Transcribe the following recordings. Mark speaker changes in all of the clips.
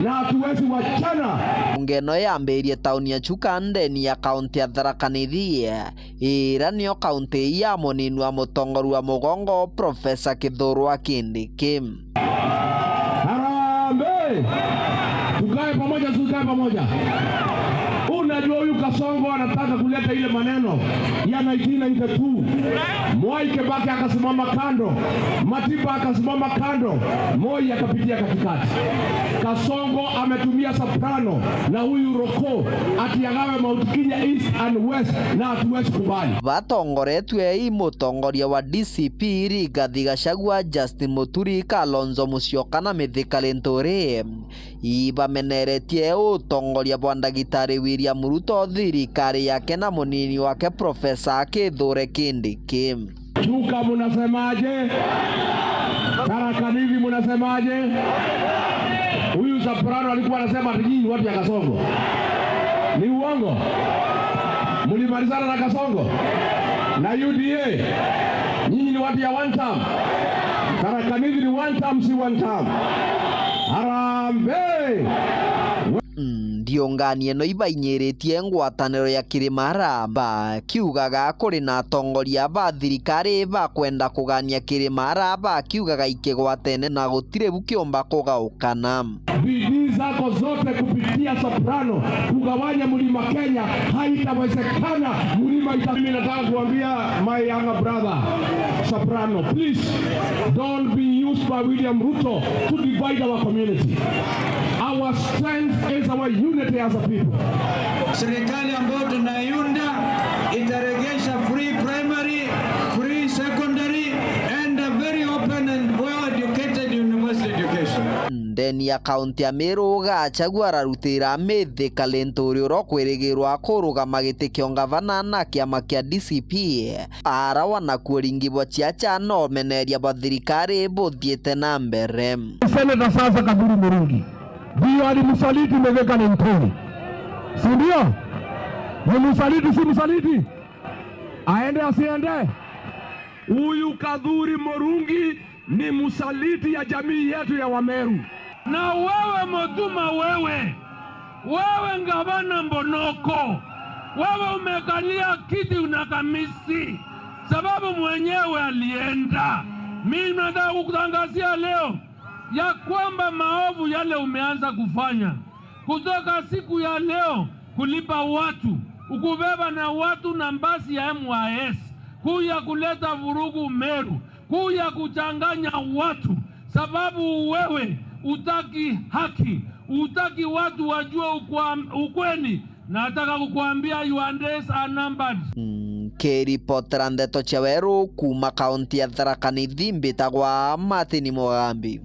Speaker 1: Na hatuwezi wachana.
Speaker 2: Bunge ĩno yambĩrĩirie tauni ya Chuka ndeni ya kaunti ya Tharaka Nithi ĩra nĩyo kaunti ya mũnini wa mũtongoria wa mũgongo Profesa Kithurwa Kindiki.
Speaker 1: Harambee! Tukae pamoja, tukae pamoja. Unajua huyu Kasongo anataka kuleta ile maneno ya 1992. Mwai Kibaki akasimama kando, Matiba akasimama kando, Moi akapitia katikati. Kasongo ametumia Soprano na huyu Roko ati agawe Mount Kenya East and West, na hatuwezi kubali.
Speaker 2: Batongoretwe i mũtongoria wa DCP Rigathi Gachagua, Justin Muturi, Kalonzo Musyoka na Mithika Linturi ibameneretie ũtongoria bwa ndagĩtarĩ William Ruto, thirikari yake na mũnini wake Profesa Kithure Kindiki.
Speaker 1: Chuka munasemaje? Tharaka Nithi munasemaje? Huyu Soprano alikuwa anasema ati nyinyi watu ya Kasongo. Ni uongo? Mlimalizana na Kasongo na UDA. Nyinyi ni watu ya one term. Tharaka Nithi ni one term, si one term. Harambee!
Speaker 2: Ndiũngani ĩno ibainyĩrĩtie ngwatanĩro ya Kĩrĩmara bakiugaga kũrĩ na atongoria ba thirikari bakwenda kũgania Kĩrĩmara bakiugaga ikĩgwatene na gũtirĩ bukĩũmba kũgaũkana.
Speaker 1: Bidii zako zote kupitia Soprano kugawanya mlima Kenya haitawezekana. Mlima ita... Mimi nataka kuambia my younger brother Soprano, please don't be used by William Ruto to divide our community. Our strength is our unity as a people.
Speaker 3: Serikali ambayo tunaiunda itaregesha free primary, free secondary and a very open and well educated university education.
Speaker 2: Ndeni ya kaunti ya Meru Gachagua ararutĩra Mithika Linturi ũrĩa ũkwĩrĩgĩrĩrwo kũrũgama gĩtĩ kĩa ngavana na kĩama kĩa DCP arawa nakuo ringi bwa Chiacha no meneria bwa thirikari bũthiĩte na mbere.
Speaker 1: Seneta sasa Kathuri Murungi ndio alimsaliti Mithika Linturi, si ndio? Ni msaliti, si msaliti? Aende asiende? Huyu Kathuri Murungi ni msaliti ya jamii yetu ya Wameru.
Speaker 4: Na wewe Mutuma, wewe wewe ngavana Mbonoko, wewe umekalia kiti una kamisi, sababu mwenyewe alienda. Mimi nataka kukutangazia leo ya kwamba maovu yale umeanza kufanya kutoka siku ya leo, kulipa watu, ukubeba na watu na basi ya MYS kuya kuleta vurugu Meru, kuya kuchanganya watu, sababu wewe utaki haki, utaki watu wajue ukweli. Nataka kukuambia your days are numbered.
Speaker 2: Nkĩribotera ndeto cia werũ kuma kaunti ya Tharaka Nithi mbĩtagwa Martin Mugambi.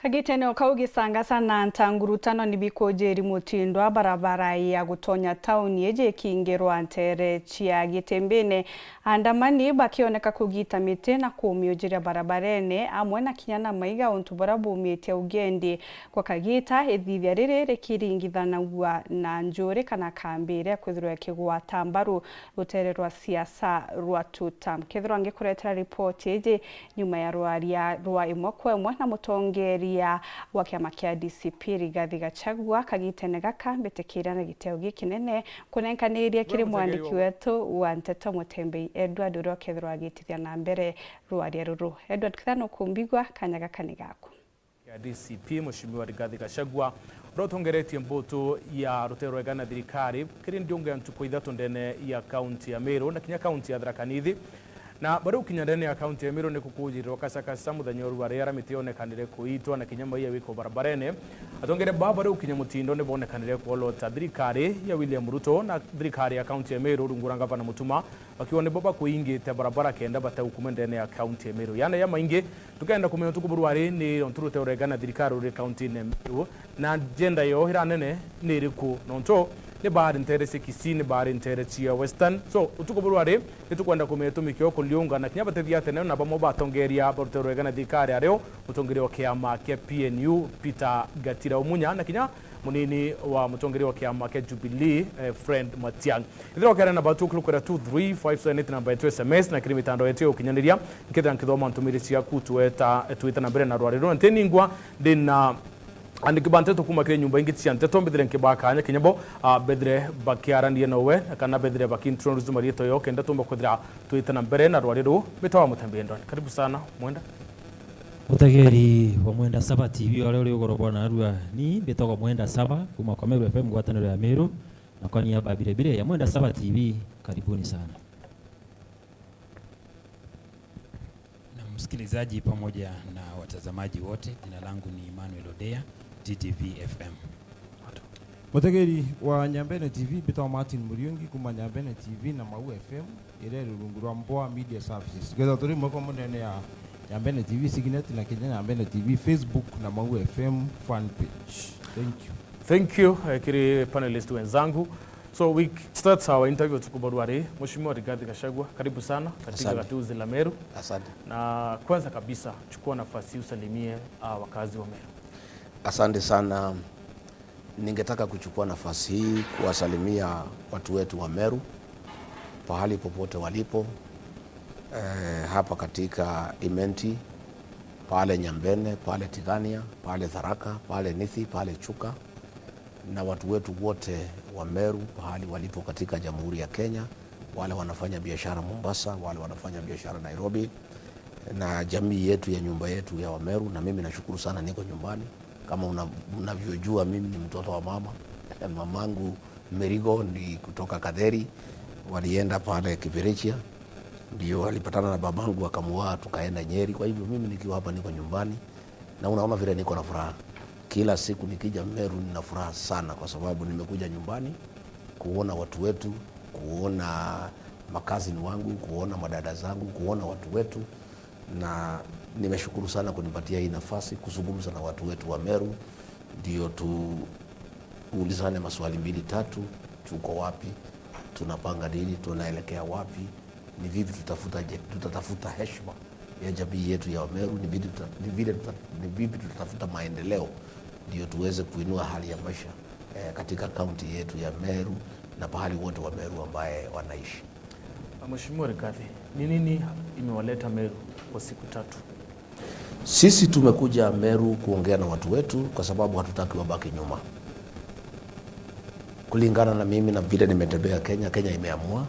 Speaker 5: Kagiteno kau gisangasa na ntangurutano ni bikojeri mutindo wa barabara ya gutonya tauni eje kingirwa ntere chia gitembene andamani bakioneka kugita miti na kumiujiria barabarene amwe na kinya na maiga untu buria bumitie ugendi kwa kagita ithithia riri rikiringithanagua na njuri kana kambi iria kwithirwa ikigwata mbaru rutere rwa siasa rwa tutam kethirwa ngikuretera ripoti iji nyuma ya rwaria rwa imwe kwa imwe na mutongeria wa kiama kia DCP Rigathi Gachagua kagitene gaka mbitikira na giteo giki nene kunenkaniriria kiri mwandiki wetu wa nteto Mutembei Edward uria ukethirwa agitithia na mbere rwaria ruru. Edward kithano kumbigwa kanya gaka ni gaku.
Speaker 6: Ya DCP Mheshimiwa Rigathi Gachagua uria utongoretie mbutu ya rutero rwega na thirikari kiri ndiunga ya ntuku ithatu ndene ya kaunti ya Meru na kinya kaunti ya Tharaka Nithi na bado ukinya ndene ya kaunti ya Meru ni kukujirwo kacakaca muthenya ũru aria aramiti yonekanire kuitwa na kinya maiya wiko barabarene atongere ba bado ukinya mutindo ni bonekanire kuolota thirikari ya William Ruto na thirikari ya kaunti ya Meru rungu rwa gavana Mutuma wakiwa ni boba kuingite barabara kenda bataukume ndene ya kaunti ya Meru yana ya maingi tukenda kumenya tuku burwari ni onturute uregana thirikari uri kaunti ya Meru na agenda yo ira nene ni iriku nonto ni bari ntere cia Kisii ni bari ntere cia Western so utuku burwari ni tukwenda kumenya tumikio kuliunga na kinya batethia tene na bamwe batongeria barute rwega na thirikari ario mutongoria wa kiama kia PNU Peter Gatira Umunya na kinya Munini wa mutongeri wa kiama kia Jubilee Fred Matiang'i. Ithira wakera namba 2 23578 namba yetu SMS na kiri mitandao yetu ya ukinyaniria nkethira nkithoma ntumiri ciaku tueta twita na mbere na rwariro ntiningwa ndina andiki ba nteto kuma kiri nyumba ingi cia nteto mbithire nkibakanya kinyambo bethire bakiaranie nowe kana bethire bakintroduce marieto yo kenda tumba kwithira twita na mbere na rwariro mitawa mutembe ndoni. Karibu sana Mwenda.
Speaker 7: Mutegeri wa Mwenda Saba TV aria uri ugoro bwana arua ni mbitagwo Mwenda Saba kuma kwa Meru FM ngwataniro ya Meru na kwa niaba bile bile ya Mwenda Saba TV, karibuni sana.
Speaker 8: Na msikilizaji pamoja na watazamaji wote, jina langu ni Emmanuel Odea, GTV FM.
Speaker 9: Mutegeri wa Nyambene TV mbitagwo Martin Muriungi kuma Nyambene TV na Mau FM ira iri rungu rwa Mboa Media Services. Twetha turi mweko munene ya Nyambene TV Signet na Kenya Nyambene TV Facebook na Mau FM fan page. Thank you.
Speaker 6: Thank you kiri panelist wenzangu. So we start our interview tukubarwari. Mheshimiwa Rigathi Gachagua, karibu sana katika gatuzi la Meru.
Speaker 10: Asante.
Speaker 6: Na kwanza kabisa chukua nafasi usalimie wakazi wa Meru.
Speaker 10: Asante sana. Ningetaka kuchukua nafasi hii kuwasalimia watu wetu wa Meru pahali popote walipo, hapa katika Imenti, pale Nyambene, pale Tigania, pale Tharaka, pale Nithi, pale Chuka, na watu wetu wote wa Meru pahali walipo katika Jamhuri ya Kenya, wale wanafanya biashara Mombasa, wale wanafanya biashara Nairobi, na jamii yetu ya nyumba yetu ya Wameru. Na mimi nashukuru sana niko nyumbani. Kama unavyojua mimi ni mtoto wa mama. Mamangu Merigo ni kutoka Katheri, walienda pale Kibirichia, ndio walipatana na babangu akamuoa, tukaenda Nyeri. Kwa hivyo mimi nikiwa hapa niko nyumbani, na unaona vile niko na furaha. Kila siku nikija Meru nina furaha sana, kwa sababu nimekuja nyumbani kuona watu wetu, kuona makazini wangu, kuona madada zangu, kuona watu wetu. Na nimeshukuru sana kunipatia hii nafasi kuzungumza na watu wetu wa Meru, ndio tuulizane maswali mbili tatu: tuko wapi, tunapanga nini, tunaelekea wapi, ni vipi tutatafuta heshima ya jamii yetu ya Wameru, ni vipi tutatafuta maendeleo ndio tuweze kuinua hali ya maisha katika kaunti yetu ya Meru na pahali wote wa Meru ambaye wanaishi.
Speaker 6: Mheshimiwa Rigathi, ni nini imewaleta Meru kwa siku tatu?
Speaker 10: Sisi tumekuja Meru kuongea na watu wetu kwa sababu hatutaki wabaki nyuma. Kulingana na mimi na vile nimetembea Kenya, Kenya imeamua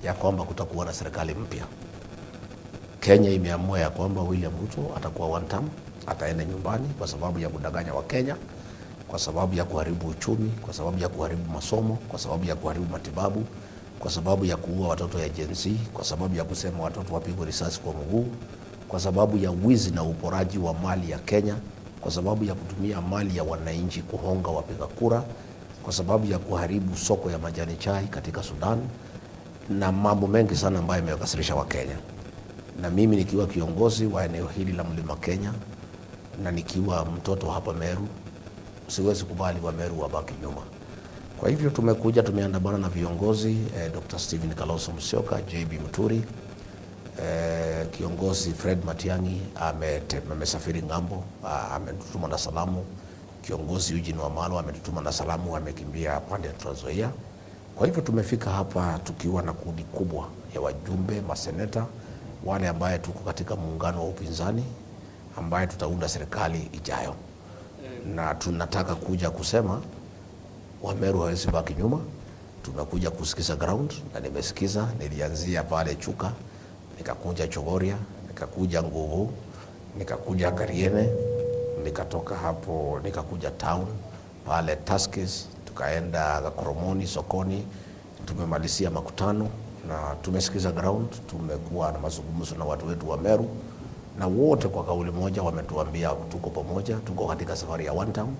Speaker 10: ya kwamba kutakuwa na serikali mpya. Kenya imeamua ya kwamba William Ruto atakuwa one term, ataenda nyumbani kwa sababu ya kudanganya Wakenya, kwa sababu ya kuharibu uchumi, kwa sababu ya kuharibu masomo, kwa sababu ya kuharibu matibabu, kwa sababu ya kuua watoto ya Gen Z, kwa sababu ya kusema watoto wapigwe risasi kwa mguu, kwa sababu ya wizi na uporaji wa mali ya Kenya, kwa sababu ya kutumia mali ya wananchi kuhonga wapiga kura, kwa sababu ya kuharibu soko ya majani chai katika Sudan, na mambo mengi sana ambayo yamewakasirisha Wakenya. Na mimi nikiwa kiongozi wa eneo hili la Mlima Kenya na nikiwa mtoto hapa Meru, siwezi kubali wa Meru wabaki nyuma. Kwa hivyo tumekuja, tumeandamana na viongozi Dr. Stephen Kalonzo Musyoka, JB Muturi, kiongozi Fred Matiang'i amesafiri ng'ambo, ametutuma na salamu. Kiongozi Eugene Wamalwa ametutuma na salamu, amekimbia pande ya Trans Nzoia. Kwa hivyo tumefika hapa tukiwa na kundi kubwa ya wajumbe, maseneta, wale ambaye tuko katika muungano wa upinzani ambaye tutaunda serikali ijayo. Na tunataka kuja kusema Wameru hawezi baki nyuma. Tumekuja kusikiza ground na nimesikiza, nilianzia pale Chuka, nikakuja Chogoria, nikakuja Nguvu, nikakuja Kariene, nikatoka hapo nikakuja town pale Tuskys, tukaenda Gakoromoni sokoni, tumemalizia makutano na tumesikiza ground, tumekuwa na mazungumzo na watu wetu wa Meru, na wote kwa kauli moja wametuambia tuko pamoja, tuko katika safari ya one term,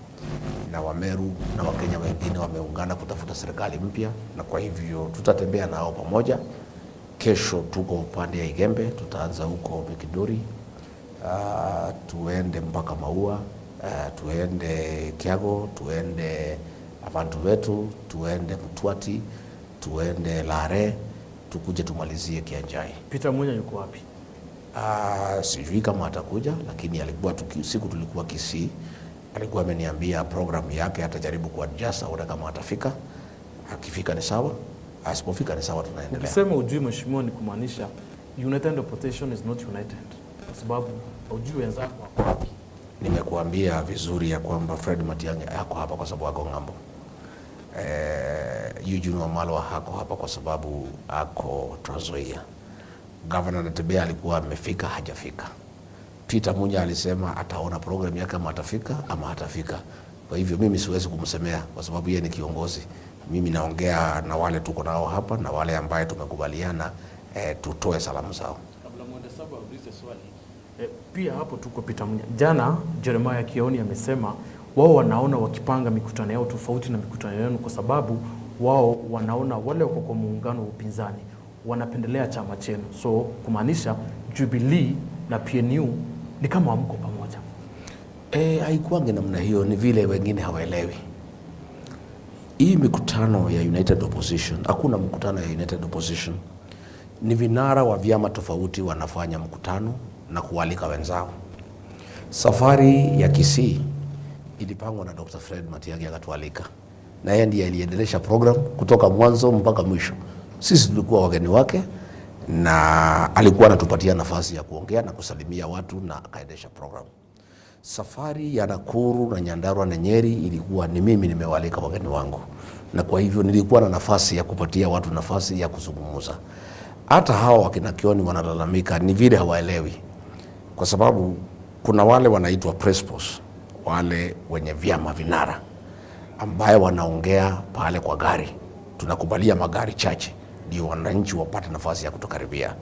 Speaker 10: na Wameru na Wakenya wengine wameungana kutafuta serikali mpya, na kwa hivyo tutatembea nao pamoja. Kesho tuko upande ya Igembe, tutaanza huko Mikidori, tuende mpaka Maua, tuende Kiago, tuende abantu wetu, tuende Mtwati, tuende Lare, tukuje tumalizie Kianjai.
Speaker 6: Peter Munya yuko wapi?
Speaker 10: Sijui kama atakuja, lakini alikuwa siku tulikuwa Kisii, Alikuwa ameniambia programu yake atajaribu kuadjust aone kama atafika. Akifika ni sawa, asipofika ni sawa, tunaendelea.
Speaker 6: Ukisema ujui mheshimiwa, ni kumaanisha united opposition is not united, kwa sababu haujui wenzako wako wapi.
Speaker 10: Nimekuambia vizuri ya kwamba Fred Matiang'i hako hapa kwa sababu ako ng'ambo. Eugene Wamalwa hako hapa kwa sababu ako Trans Nzoia. Governor Natembeya alikuwa amefika, hajafika. Peter Munya alisema ataona program yake kama atafika ama hatafika. Kwa hivyo mimi siwezi kumsemea kwa sababu yeye ni kiongozi. Mimi naongea na wale tuko nao hapa na wale ambaye tumekubaliana tutoe salamu zao.
Speaker 6: Kabla mwende saba aulize swali pia hapo tuko Peter Munya. Jana Jeremiah Kioni amesema wao wanaona wakipanga mikutano yao tofauti na mikutano yenu, kwa sababu wao wanaona wale wako kwa muungano wa upinzani wanapendelea chama chenu, so kumaanisha Jubilee na PNU ni kama hamko pamoja.
Speaker 10: Haikuangi namna hiyo, ni vile wengine hawaelewi. Hii mikutano ya United Opposition, hakuna mkutano ya United Opposition. Ni vinara wa vyama tofauti wanafanya mkutano na kualika wenzao. Safari ya Kisii ilipangwa na Dr. Fred Matiang'i akatualika, na yeye ndiye aliendelesha program kutoka mwanzo mpaka mwisho. Sisi tulikuwa wageni wake na alikuwa anatupatia nafasi ya kuongea na kusalimia watu na akaendesha program. Safari ya Nakuru na Nyandarua na Nyeri ilikuwa ni mimi nimewalika wageni wangu, na kwa hivyo nilikuwa na nafasi ya kupatia watu nafasi ya kuzungumza. Hata hawa wakina Kioni wanalalamika, ni vile hawaelewi, kwa sababu kuna wale wanaitwa prespos, wale wenye vyama vinara ambaye wanaongea pale kwa gari. Tunakubalia magari chache ndio wananchi wapate nafasi ya kutukaribia.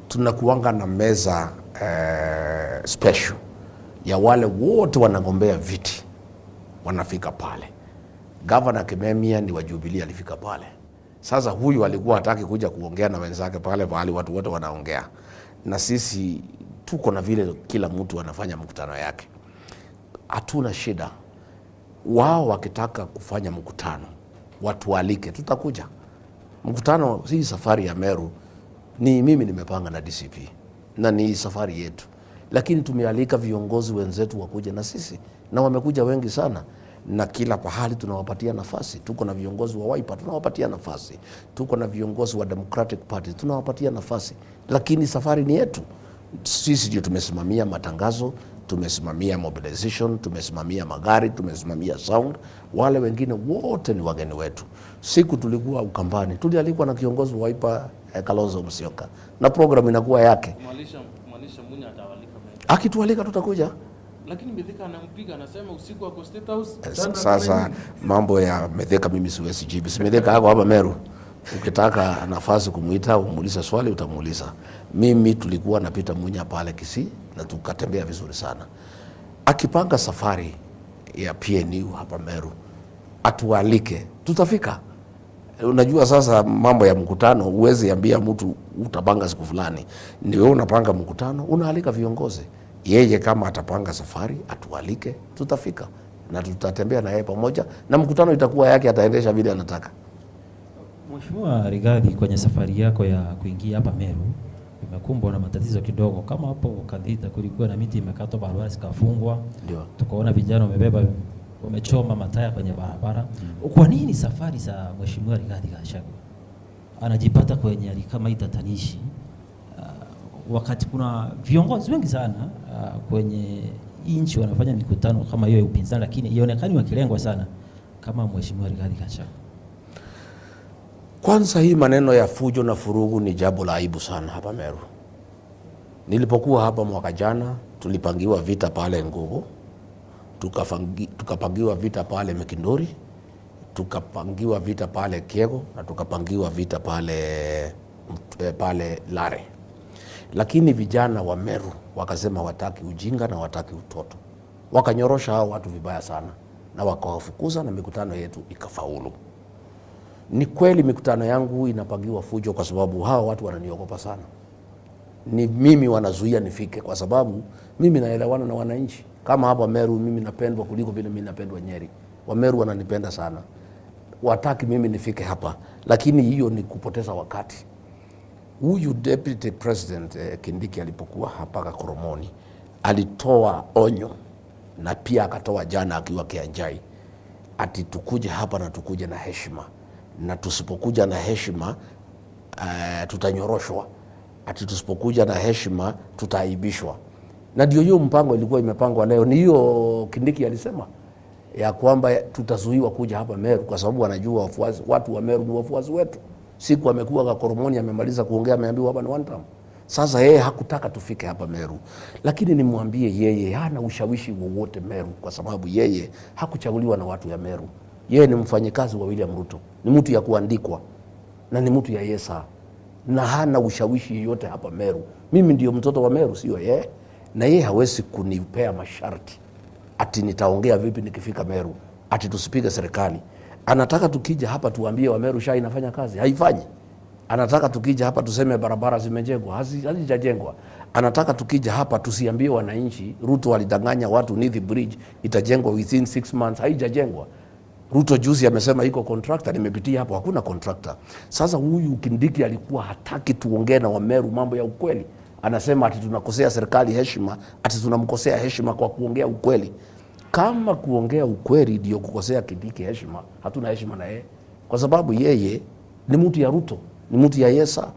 Speaker 10: Tunakuanga na meza special ya wale wote wanagombea viti wanafika pale. Gavana Kimemia ni wa Jubilee alifika pale. Sasa huyu alikuwa hataki kuja kuongea na wenzake pale pahali watu wote wanaongea, na sisi tuko na vile kila mtu anafanya mkutano yake, hatuna shida. Wao wakitaka kufanya mkutano watualike, tutakuja mkutano. Hii safari ya Meru ni mimi nimepanga na DCP na ni safari yetu, lakini tumealika viongozi wenzetu wakuja na sisi, na wamekuja wengi sana, na kila pahali tunawapatia nafasi. Tuko na viongozi wa Wiper tunawapatia nafasi, tuko na viongozi wa Democratic Party tunawapatia nafasi, lakini safari ni yetu. Sisi ndio tumesimamia matangazo, tumesimamia mobilization, tumesimamia magari, tumesimamia sound. Wale wengine wote ni wageni wetu. Siku tulikuwa Ukambani, tulialikwa na kiongozi wa Wiper Kalonzo Musyoka, na program inakuwa yake.
Speaker 6: Kumaanisha Munya atawalika Meru.
Speaker 10: Akitualika tutakuja.
Speaker 6: Lakini Mithika anampiga anasema usiku ako State House.
Speaker 10: Sasa mambo ya Mithika mimi siwezi jibu. Si Mithika ako hapa Meru. Ukitaka nafasi kumuita umuulize swali utamuuliza. Mimi tulikuwa na Peter Munya pale Kisii na tukatembea vizuri sana. Akipanga safari ya PNU hapa Meru atualike, tutafika. Unajua sasa mambo ya mkutano huwezi ambia mtu utapanga siku fulani. Ni wewe unapanga mkutano, unaalika viongozi. Yeye kama atapanga safari atualike, tutafika na tutatembea na yeye pamoja, na mkutano itakuwa yake, ataendesha vile anataka.
Speaker 7: Mheshimiwa Rigathi, kwenye safari yako ya kuingia hapa Meru imekumbwa na matatizo kidogo. Kama hapo Kadhita kulikuwa na miti imekatwa, barabara zikafungwa, tukaona vijana wamebeba wamechoma mataya kwenye barabara. Kwa nini safari za Mheshimiwa Rigathi Gachagua anajipata kwenye hali kama hii tatanishi, wakati kuna viongozi wengi sana kwenye nchi wanafanya mikutano kama hiyo ya upinzani, lakini ionekani wakilengwa sana kama Mheshimiwa Rigathi Gachagua?
Speaker 10: Kwanza hii maneno ya fujo na furugu ni jambo la aibu sana hapa Meru. Nilipokuwa hapa mwaka jana tulipangiwa vita pale Ngugu, tukapangiwa vita pale Mikinduri, tukapangiwa vita pale Kiego na tukapangiwa vita pale Lare. Lakini vijana wa Meru wakasema wataki ujinga na wataki utoto, wakanyorosha hao watu vibaya sana na wakawafukuza, na mikutano yetu ikafaulu. Ni kweli mikutano yangu inapangiwa fujo kwa sababu hawa watu wananiogopa sana. Ni mimi wanazuia nifike kwa sababu mimi naelewana na wananchi. Kama hapa Meru mimi napendwa kuliko vile mimi napendwa Nyeri. Wa Meru wananipenda sana. Wataki mimi nifike hapa, lakini hiyo ni kupoteza wakati. Huyu Deputy President Kindiki alipokuwa hapa Gakoromoni alitoa onyo na pia akatoa jana akiwa Kianjai, ati tukuje hapa na tukuje na heshima, na tusipokuja na heshima tutanyoroshwa, ati tusipokuja na heshima tutaaibishwa. Na ndio hiyo mpango ilikuwa imepangwa leo, ni hiyo Kindiki alisema ya kwamba tutazuiwa kuja hapa Meru kwa sababu wanajua wafuasi, watu wa Meru ni wafuasi wetu. Siku amekuwa Gakoromoni amemaliza kuongea, ameambiwa hapa ni one term. Sasa yeye hakutaka tufike hapa Meru, lakini nimwambie yeye hana ushawishi wowote Meru, kwa sababu yeye hakuchaguliwa na watu ya Meru. Yeye ni mfanyikazi wa William Ruto, ni mtu ya kuandikwa na ni mtu ya Yesa, na hana ushawishi yeyote hapa Meru. Mimi ndio mtoto wa Meru, sio yeye, na yeye hawezi kunipea masharti ati nitaongea vipi nikifika Meru, ati tusipige serikali. Anataka tukija hapa tuambie wa Meru SHA inafanya kazi, haifanyi. Anataka tukija hapa tuseme barabara zimejengwa, hazijajengwa. Anataka tukija hapa tusiambie wananchi Ruto alidanganya watu Nithi Bridge itajengwa within 6 months, haijajengwa. Ruto juzi amesema iko contractor, nimepitia hapo hakuna contractor. Sasa huyu Kindiki alikuwa hataki tuongee na Wameru mambo ya ukweli. Anasema ati tunakosea serikali heshima, ati tunamkosea heshima kwa kuongea ukweli. Kama kuongea ukweli ndio kukosea Kindiki heshima, hatuna heshima na yeye, kwa sababu yeye ni mtu ya Ruto, ni mtu ya Yesa,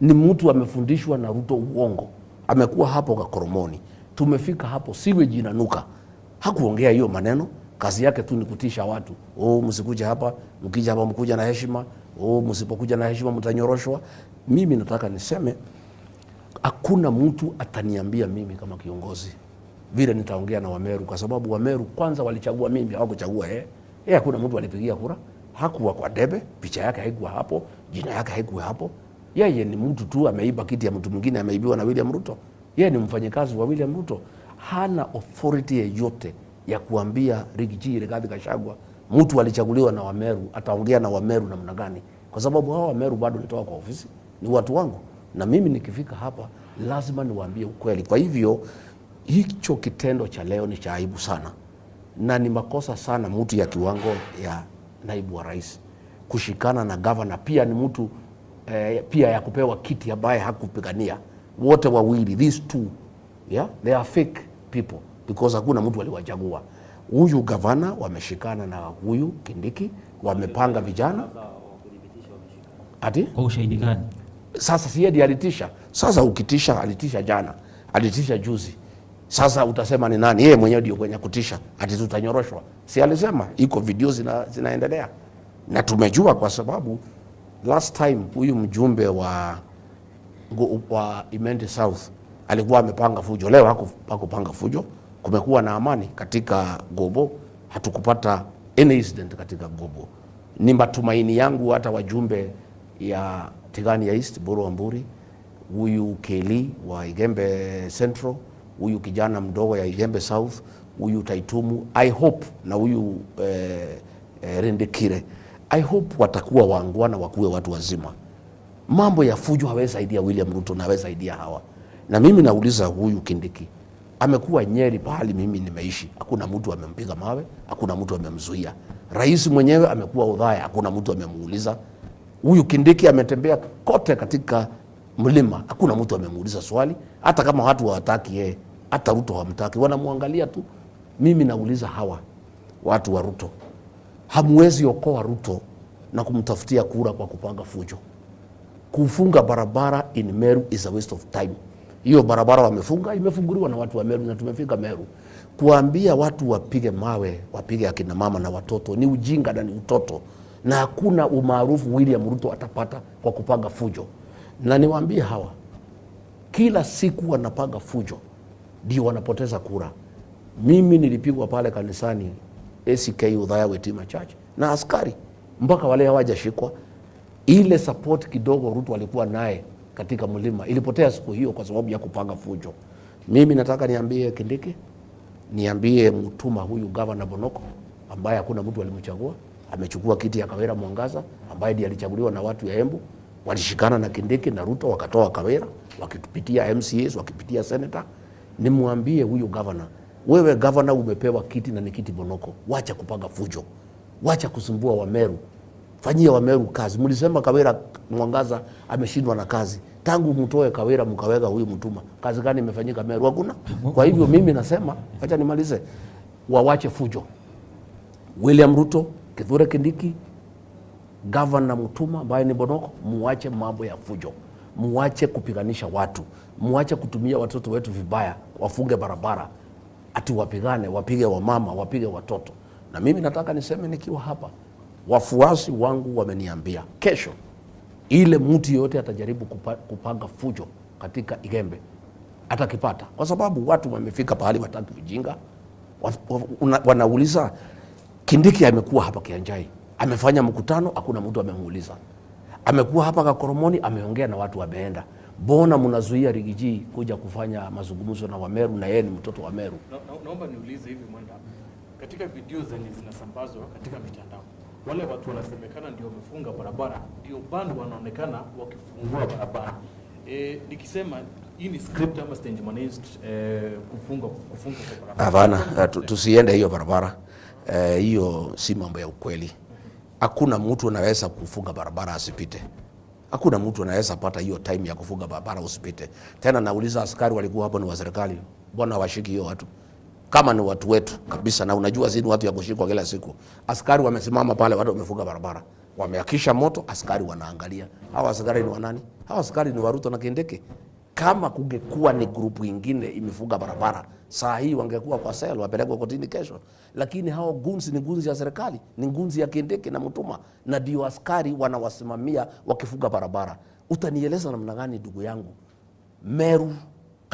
Speaker 10: ni mtu amefundishwa na Ruto uongo. Amekuwa hapo Gakoromoni, tumefika hapo sewage inanuka, hakuongea hiyo maneno. Kazi yake tu ni kutisha watu, oh, msikuja hapa, mkija hapa mkuja na heshima, oh, msipokuja na heshima mtanyoroshwa. Mimi nataka niseme hakuna mtu ataniambia mimi kama kiongozi vile nitaongea na Wameru, kwa sababu Wameru kwanza walichagua mimi, hawakuchagua yeye. Yeye hakuna mtu alipigia kura, hakuwa kwa debe, picha yake haikuwa hapo, jina yake haikuwa hapo. Yeye ni mtu tu ameiba kiti ya mtu mwingine, ameibiwa na William Ruto. Yeye ni mfanyikazi wa William Ruto, hana authority yeyote ya kuambia Riggy Rigathi Gachagua mtu alichaguliwa na Wameru ataongea na Wameru namna gani, kwa sababu hawa Wameru bado nitoka kwa ofisi, ni watu wangu, na mimi nikifika hapa lazima niwaambie ukweli. Kwa hivyo hicho kitendo cha leo ni cha aibu sana na ni makosa sana mtu ya kiwango ya naibu wa rais kushikana na gavana, pia ni mtu pia ya kupewa kiti ambaye hakupigania. Wote wawili, these two, yeah, they are fake people because hakuna mtu aliwachagua. Huyu gavana wameshikana na huyu Kindiki, wamepanga vijana ati
Speaker 7: Kwa ushahidi gani?
Speaker 10: Sasa si yeye alitisha. Sasa ukitisha, alitisha jana, alitisha juzi, sasa utasema ni nani? Yeye mwenyewe ndio kwenye kutisha ati tutanyoroshwa. Si alisema iko video zinaendelea, na tumejua kwa sababu last time huyu mjumbe wa Imenti South alikuwa amepanga fujo. Leo hakupanga fujo, kumekuwa na amani katika Gobo, hatukupata any incident katika Gobo. Ni matumaini yangu hata wajumbe ya Tigani ya East, Buru Wamburi, huyu Keli wa Igembe Central, huyu kijana mdogo ya Igembe South, huyu Taitumu, I hope na huyu Rendekire, I hope watakuwa waangwana, wakuwe watu wazima. Mambo ya fujo hawezi saidia William Ruto na hawezi saidia hawa. Na mimi nauliza huyu Kindiki, amekuwa Nyeri pahali mimi nimeishi, hakuna mtu amempiga mawe, hakuna mtu amemzuia. Rais mwenyewe amekuwa Udhaya, hakuna mtu amemuuliza. Huyu Kindiki ametembea kote katika mlima, hakuna mtu amemuuliza swali. Hata kama watu hawataki yeye, hata Ruto hawamtaki, wanamwangalia tu. Mimi nauliza hawa watu wa Ruto, hamwezi okoa Ruto na kumtafutia kura kwa kupanga fujo. Kufunga barabara in Meru is a waste of time. Hiyo barabara wamefunga, imefunguliwa na watu wa Meru na tumefika Meru. Kuambia watu wapige mawe, wapige akina mama na watoto ni ujinga na ni utoto, na hakuna umaarufu William Ruto atapata kwa kupanga fujo. Na niwaambie hawa, kila siku wanapanga fujo ndio wanapoteza kura. Mimi nilipigwa pale kanisani ACK Udhaya Wetima Church na askari, mpaka wale hawajashikwa. Ile support kidogo Ruto alikuwa naye katika mlima ilipotea siku hiyo kwa sababu ya kupanga fujo. Mimi nataka niambie Kindiki, niambie Mutuma huyu gavana Bonoko ambaye hakuna mtu alimchagua, amechukua kiti ya Kawira Mwangaza ambaye ndiye alichaguliwa na watu ya Embu. Walishikana na Kindiki na Ruto wakatoa Kawira, wakipitia MCAs, wakipitia senator. Nimwambie huyu gavana, wewe gavana umepewa kiti na ni kiti Bonoko, wacha kupanga fujo, wacha kusumbua Wameru, fanyia Wameru kazi. Mlisema Kawira Mwangaza ameshindwa na kazi, Tangu mtoe Kawira mkaweka huyu Mutuma, kazi gani imefanyika Meru? Hakuna. Kwa hivyo mimi nasema, acha nimalize, wawache fujo. William Ruto, Kithure Kindiki, Gavana Mutuma ambaye ni Bonoko, muache mambo ya fujo, muache kupiganisha watu, muache kutumia watoto wetu vibaya, wafunge barabara ati wapigane, wapige wamama, wapige watoto. Na mimi nataka niseme nikiwa hapa, wafuasi wangu wameniambia kesho, ile mtu yoyote atajaribu kupanga fujo katika Igembe atakipata, kwa sababu watu wamefika pahali wataki ujinga. Wanauliza Kindiki amekuwa hapa Kianjai, amefanya mkutano, hakuna mtu amemuuliza. Amekuwa hapa Kakoromoni, ameongea na watu wameenda. Mbona mnazuia Rigiji kuja kufanya mazungumzo na Wameru na yeye ni mtoto wa Meru?
Speaker 6: Naomba niulize hivi Mwenda, katika video zenye zinasambazwa katika mitandao, wale watu wanasemekana ndio wamefunga barabara, ndio bado wanaonekana wakifungua barabara. Nikisema hii ni script ama stage managed, kufunga kwa barabara.
Speaker 10: Hapana, tusiende hiyo barabara. Hiyo si mambo ya ukweli. Hakuna mtu anaweza kufunga barabara asipite. Hakuna mtu anaweza pata hiyo time ya kufunga barabara usipite. Tena nauliza askari walikuwa hapo ni wa serikali, mbona hawashiki hiyo watu? Kama ni watu wetu kabisa, na unajua si ni watu ya kushikwa kila siku. Askari wamesimama pale, watu wamefunga barabara, wameakisha moto, askari wanaangalia. Hawa askari ni wa nani? Hawa askari ni wa Ruto na Kindiki. Kama kungekuwa ni grupu ingine imefunga barabara, saa hii wangekuwa kwa sel, wapelekwe kotini kesho. Lakini hao goons ni goons ya serikali, ni goons ya Kindiki na Mutuma, na ndio askari wanawasimamia wakifunga barabara. Utanieleza namna gani ndugu yangu? Meru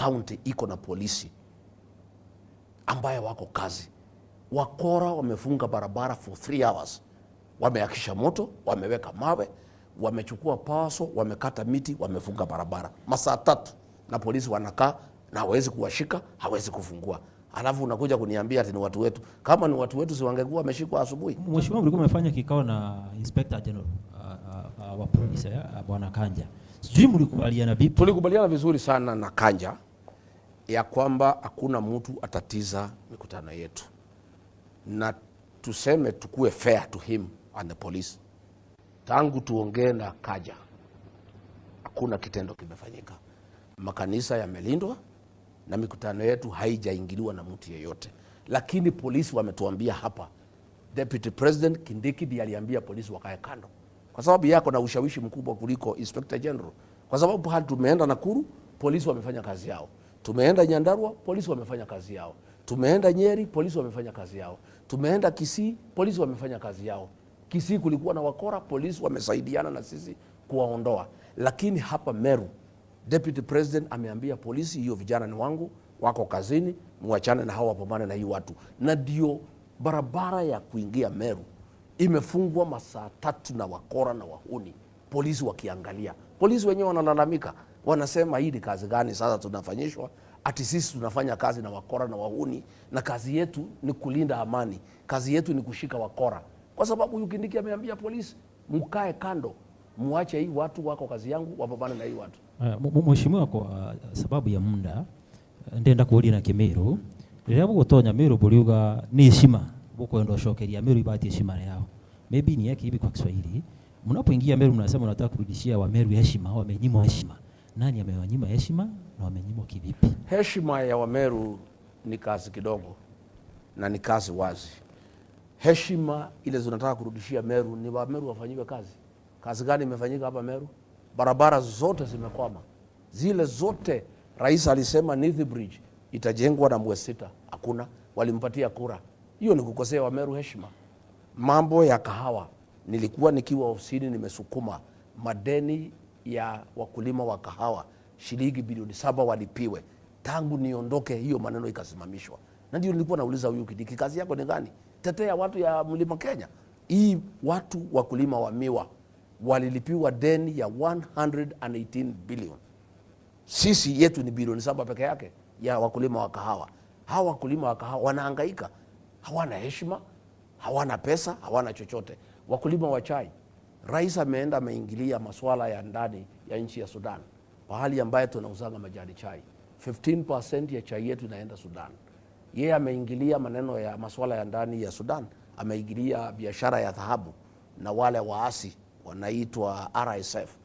Speaker 10: County iko na polisi ambaye wako kazi. Wakora wamefunga barabara for 3 hours. Wameakisha moto, wameweka mawe, wamechukua paso, wamekata miti, wamefunga barabara masaa 3, na polisi wanakaa na hawezi kuwashika, hawezi kufungua. Alafu unakuja kuniambia ati ni watu wetu. Kama ni watu wetu, si wangekuwa wameshikwa asubuhi?
Speaker 7: Mheshimiwa, mlikuwa mmefanya kikao na Inspector General wa polisi Bwana Kanja. Sijui mlikubaliana vipi?
Speaker 10: Tulikubaliana vizuri sana na Kanja ya kwamba hakuna mtu atatiza mikutano yetu, na tuseme tukue fair to him and the police. Tangu tuongee na Kanja hakuna kitendo kimefanyika. Makanisa yamelindwa na mikutano yetu haijaingiliwa na mtu yeyote. Lakini polisi wametuambia hapa, Deputy President Kindiki ndiye aliambia polisi wakae kando, kwa sababu yako na ushawishi mkubwa kuliko Inspector General. Kwa sababu hadi tumeenda Nakuru, polisi wamefanya kazi yao. Tumeenda Nyandarua, polisi wamefanya kazi yao. Tumeenda Nyeri, polisi wamefanya kazi yao. Tumeenda Kisii, polisi wamefanya kazi yao. Kisii kulikuwa na wakora, polisi wamesaidiana na sisi kuwaondoa. Lakini hapa Meru, Deputy President ameambia polisi, hiyo vijana ni wangu, wako kazini, muachane na hao, wapambane na hii watu. Na ndio barabara ya kuingia Meru imefungwa masaa 3 na wakora na wahuni, polisi wakiangalia. Polisi wenyewe wanalalamika, wanasema hii ni kazi gani sasa tunafanyishwa? Ati sisi tunafanya kazi na wakora na wahuni, na kazi yetu ni kulinda amani, kazi yetu ni kushika wakora. Kwa sababu huyu Kindiki ameambia polisi mkae kando, muache hii watu wako kazi yangu, wapambane na hii watu.
Speaker 7: Mheshimiwa, kwa sababu ya muda ndenda kuuria na Kimiru, riria bugutonya Meru buriuga ni heshima bukwenda ucokeria Meru ibati heshima yao. Maybe ni yake hivi kwa Kiswahili. Mnapoingia Meru mnasema mnataka kurudishia wa Meru heshima, wamenyimwa heshima. Nani amewanyima heshima na wamenyimwa kivipi?
Speaker 10: Heshima ya Wameru ni kazi kidogo na ni kazi wazi. Heshima ile tunataka kurudishia Meru ni Wameru wafanyiwe kazi. Kazi gani imefanyika hapa Meru? Barabara zote zimekwama. Zile zote rais alisema Nithi Bridge itajengwa na mwezi 6, hakuna, walimpatia kura. Hiyo ni kukosea Wameru heshima. Mambo ya kahawa, nilikuwa nikiwa ofisini nimesukuma madeni ya wakulima wa kahawa shilingi bilioni 7 walipiwe. Tangu niondoke hiyo maneno ikasimamishwa. Na ndio nilikuwa nauliza huyu Kindiki, kazi yako ni gani? Tetea watu ya Mlima Kenya. Hii watu wakulima wa miwa walilipiwa deni ya 118 billion. Sisi yetu ni bilioni 7 peke yake ya wakulima wa kahawa. Hawa wakulima wa kahawa wanahangaika, hawana heshima, hawana pesa, hawana chochote. Wakulima wa chai, rais ameenda ameingilia masuala ya ndani ya nchi ya Sudan, pahali ambaye tunauzanga majani chai. 15% ya chai yetu inaenda Sudan. Yeye ameingilia maneno ya masuala ya ndani ya Sudan, ameingilia biashara ya dhahabu na wale waasi wanaitwa RSF.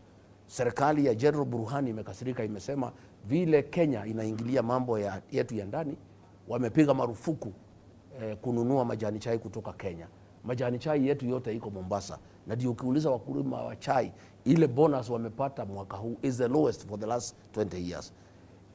Speaker 10: Serikali ya General Burhani imekasirika, imesema vile Kenya inaingilia mambo yetu ya ndani, wamepiga marufuku kununua majani chai kutoka Kenya. Majani chai yetu yote iko Mombasa, na ndio ukiuliza wakulima wa chai, ile bonus wamepata mwaka huu is the lowest for the last 20 years.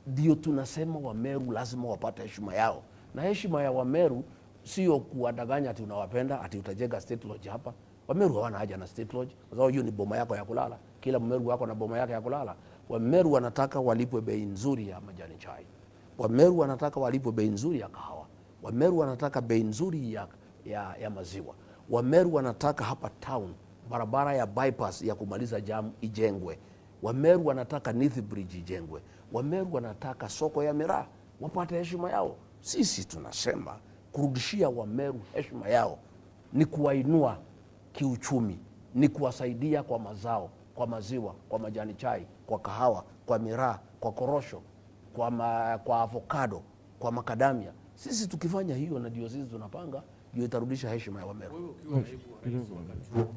Speaker 10: Ndio tunasema Wameru lazima wapate heshima yao, na heshima ya Wameru sio kuwadanganya ati unawapenda ati utajenga state lodge hapa. Wameru hawana haja na state lodge, kwa sababu hiyo ni boma yako ya kulala. Kila Mmeru wako na boma yake ya kulala. Wameru wanataka walipwe bei nzuri ya majani chai. Wameru wanataka walipwe bei nzuri ya kahawa. Wameru wanataka bei nzuri ya maziwa. Wameru wanataka hapa town barabara ya bypass ya kumaliza jam ijengwe. Wameru wanataka Nithi Bridge ijengwe. Wameru wanataka soko ya miraa wapate heshima yao. Sisi tunasema kurudishia Wameru heshima yao ni kuwainua kiuchumi, ni kuwasaidia kwa mazao, kwa maziwa, kwa majani chai, kwa kahawa, kwa miraa, kwa korosho, kwa avocado, kwa makadamia. Sisi tukifanya hiyo, na ndio sisi tunapanga, ndio itarudisha heshima ya Wameru.
Speaker 6: Wewe ukiwa naibu wa rais wakati huo,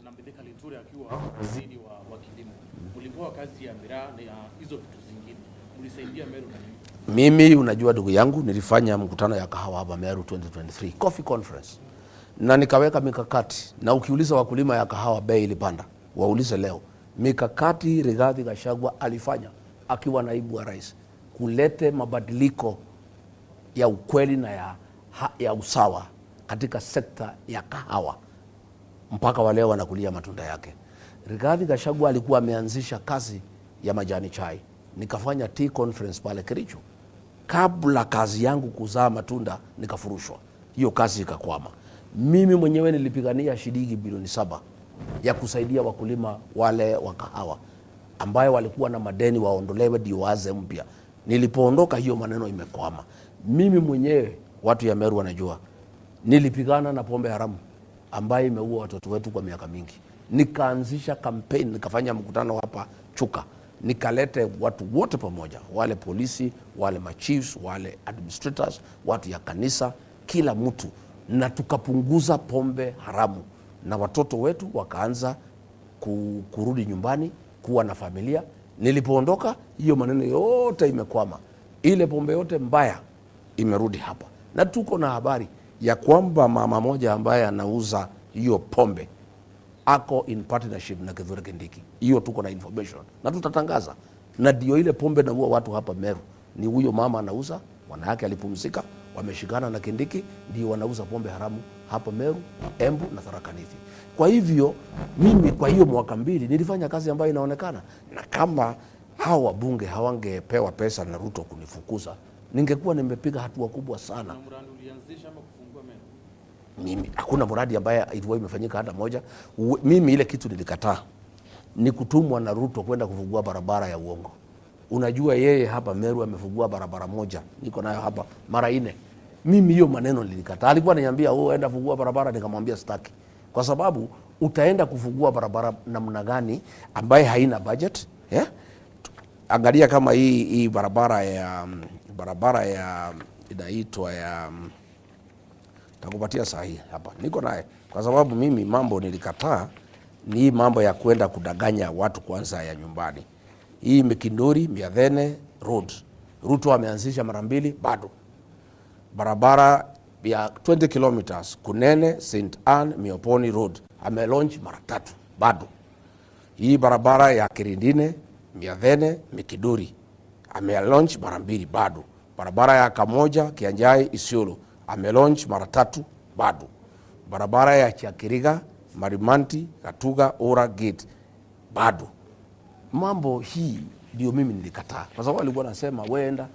Speaker 6: na Mithika Linturi akiwa waziri wa kilimo, mlikuwa kazi ya miraa na ya hizo vitu zingine, mlisaidia Meru na nini?
Speaker 10: Mimi unajua ndugu yangu, nilifanya mkutano ya kahawa hapa Meru 2023 coffee conference, na nikaweka mikakati, na ukiuliza wakulima ya kahawa bei ilipanda, waulize leo mikakati Rigathi Gachagua alifanya akiwa naibu wa rais kulete mabadiliko ya ukweli na ya usawa katika sekta ya kahawa, mpaka wale wanakulia matunda yake. Rigathi Gachagua alikuwa ameanzisha kazi ya majani chai, nikafanya tea conference pale Kericho. Kabla kazi yangu kuzaa matunda nikafurushwa, hiyo kazi ikakwama. Mimi mwenyewe nilipigania shilingi bilioni 7 ya kusaidia wakulima wale wa kahawa ambayo walikuwa na madeni waondolewe ndio waanze mpya. Nilipoondoka hiyo maneno imekwama. Mimi mwenyewe, watu ya Meru wanajua, nilipigana na pombe haramu ambayo imeua watoto wetu kwa miaka mingi. Nikaanzisha campaign, nikafanya mkutano hapa Chuka, nikalete watu wote pamoja, wale polisi, wale machiefs, wale administrators, watu ya kanisa, kila mtu, na tukapunguza pombe haramu, na watoto wetu wakaanza kurudi nyumbani kuwa na familia. Nilipoondoka hiyo maneno yote imekwama, ile pombe yote mbaya imerudi hapa, na tuko na habari ya kwamba mama moja ambaye anauza hiyo pombe ako in partnership na Kithure Kindiki. Hiyo tuko na information na tutatangaza. Na ndio ile pombe naua watu hapa Meru ni huyo mama anauza, bwana yake alipumzika, wameshikana na Kindiki, ndio wanauza pombe haramu hapa Meru, Embu na Tharaka Nithi. Kwa hivyo mimi kwa hiyo mwaka 2 nilifanya kazi ambayo inaonekana, na kama hao wabunge hawangepewa pesa na Ruto kunifukuza, ningekuwa nimepiga hatua kubwa sana.
Speaker 6: Mradi ulianzisha ama kufungua Meru?
Speaker 10: Mimi hakuna mradi ambaye ilikuwa imefanyika hata moja. Mimi ile kitu nilikataa ni kutumwa na Ruto kwenda kufungua barabara ya uongo. Unajua yeye hapa Meru amefungua barabara moja, niko nayo hapa mara 4. Mimi hiyo maneno nilikataa. Alikuwa ananiambia wewe enda fungua barabara, nikamwambia sitaki. Kwa sababu utaenda kufungua barabara namna gani ambaye haina budget, eh? Angalia kama hii barabara ya inaitwa ya, takupatia sahihi hapa, niko naye. Kwa sababu mimi mambo nilikataa ni mambo ya kwenda kudanganya watu kwanza ya nyumbani. Hii Mikinduri Miathene Road, Ruto ameanzisha mara 2 bado. Barabara ya 20 kilometers Kunene St Anne Mioponi Road amelaunch mara 3 bado. Hii barabara ya Kirindine Miathene Mikiduri amelaunch mara 2 bado. Barabara ya Kamoja Kianjai Isiolo amelaunch mara 3 bado. Barabara ya Chiakiriga Marimanti Gatuga Ora Gate bado. Mambo hii ndio mimi nilikataa, kwa sababu alikuwa anasema wewe enda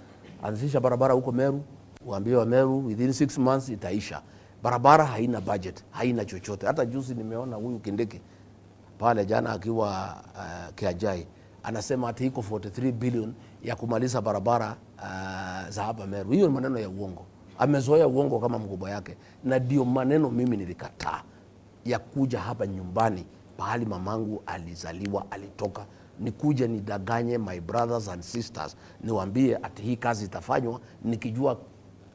Speaker 10: anzisha barabara huko Meru, waambie wa Meru within 6 months itaisha. Barabara haina budget, haina chochote. Hata juzi nimeona huyu Kindiki pale jana akiwa Kianjai anasema ati iko 43 billion ya kumaliza barabara za hapa Meru. Hiyo ni maneno ya uongo. Amezoea uongo kama mkubwa yake, na ndio maneno mimi nilikataa ya kuja hapa nyumbani pahali mamangu alizaliwa, alitoka, nikuje nidanganye my brothers and sisters niwaambie ati hii kazi itafanywa, nikijua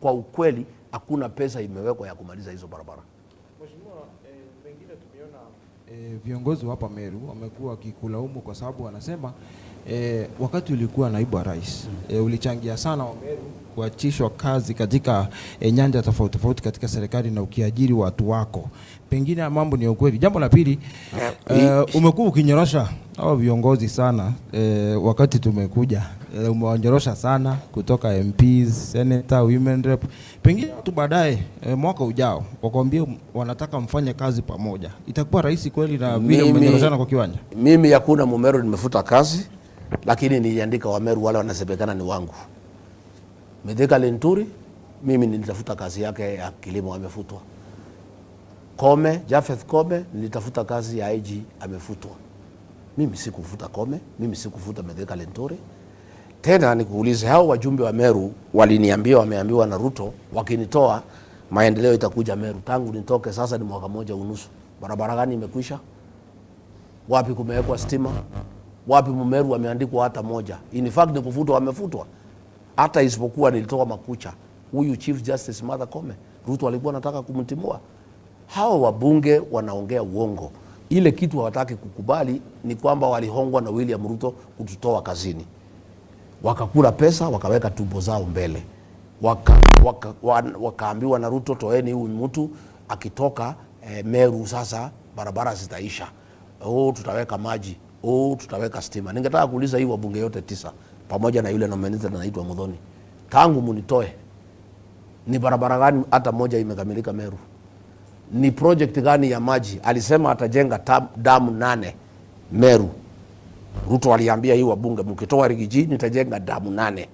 Speaker 10: kwa ukweli hakuna pesa imewekwa ya kumaliza hizo barabara.
Speaker 9: Mheshimiwa, pengine tumeona Viongozi hapa Meru wamekuwa wakikulaumu kwa sababu wanasema wakati ulikuwa naibu wa rais ulichangia sana wa Meru kuachishwa kazi katika nyanja tofauti tofauti katika serikali na ukiajiri watu wako. Pengine mambo ni ya ukweli. Jambo la pili, umekuwa ukinyorosha hao viongozi sana wakati tumekuja umewanyorosha sana kutoka MPs, senator, women rep. Pengine watu baadaye mwaka ujao wakwambie wanataka mfanye kazi pamoja, itakuwa rahisi kweli na vile mmenyoroshana kwa kiwanja?
Speaker 10: Mimi hakuna Mumeru nimefuta kazi, lakini niliandika Wameru wale wanasemekana ni wangu. Mithika Linturi mimi nilitafuta kazi yake ya kilimo, amefutwa. Kome, Japheth Kome nilitafuta kazi ya IG, amefutwa. Mimi sikufuta Kome, mimi sikufuta Mithika Linturi. Tena nikuulize, hao wajumbe wa Meru waliniambia, wameambiwa na Ruto wakinitoa maendeleo itakuja Meru. Tangu nitoke sasa ni mwaka moja unusu, barabara gani imekwisha? Wapi kumewekwa stima? Wapi Mumeru wameandikwa hata moja? In fact ni kufutwa, wamefutwa. Hata isipokuwa nilitoa makucha, huyu Chief Justice Martha Koome, Ruto alikuwa anataka kumtimua. Hawa wabunge wanaongea uongo. Ile kitu hawataki kukubali ni kwamba walihongwa na William Ruto kututoa kazini, wakakula pesa, wakaweka tumbo zao mbele, wakaambiwa na Ruto, toeni huyu mtu akitoka Meru sasa barabara zitaisha, oh, tutaweka maji, oh, tutaweka stima. Ningetaka kuuliza hii wabunge yote 9 pamoja na yule nominated anaitwa Muthoni, tangu munitoe ni barabara gani hata moja imekamilika Meru? Ni project gani ya maji? Alisema atajenga damu 8 Meru. Ruto aliambia hii wabunge, mkitoa Riggy G nitajenga damu 8.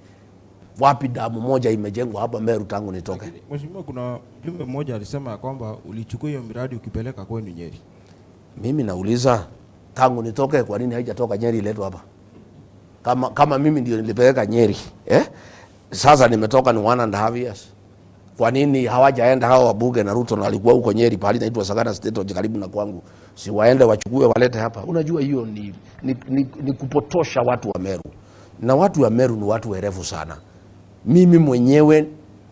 Speaker 10: Wapi damu moja imejengwa hapa Meru tangu nitoke?
Speaker 9: Lakini, mheshimiwa, kuna mjumbe mmoja alisema kwamba ulichukua hiyo miradi ukipeleka kwenu Nyeri.
Speaker 10: Mimi nauliza, tangu nitoke kwa nini haijatoka Nyeri iletwe hapa? Kama mimi ndio nilipeleka Nyeri, Sasa nimetoka ni 1.5 years. Kwa nini hawajaenda hawa wabunge na Ruto na walikuwa huko Nyeri pahali inaitwa Sagana State Lodge karibu na kwangu? Si waende wachukue walete hapa? Unajua hiyo ni kupotosha watu wa Meru. Na watu wa Meru ni watu werevu sana. Mimi mwenyewe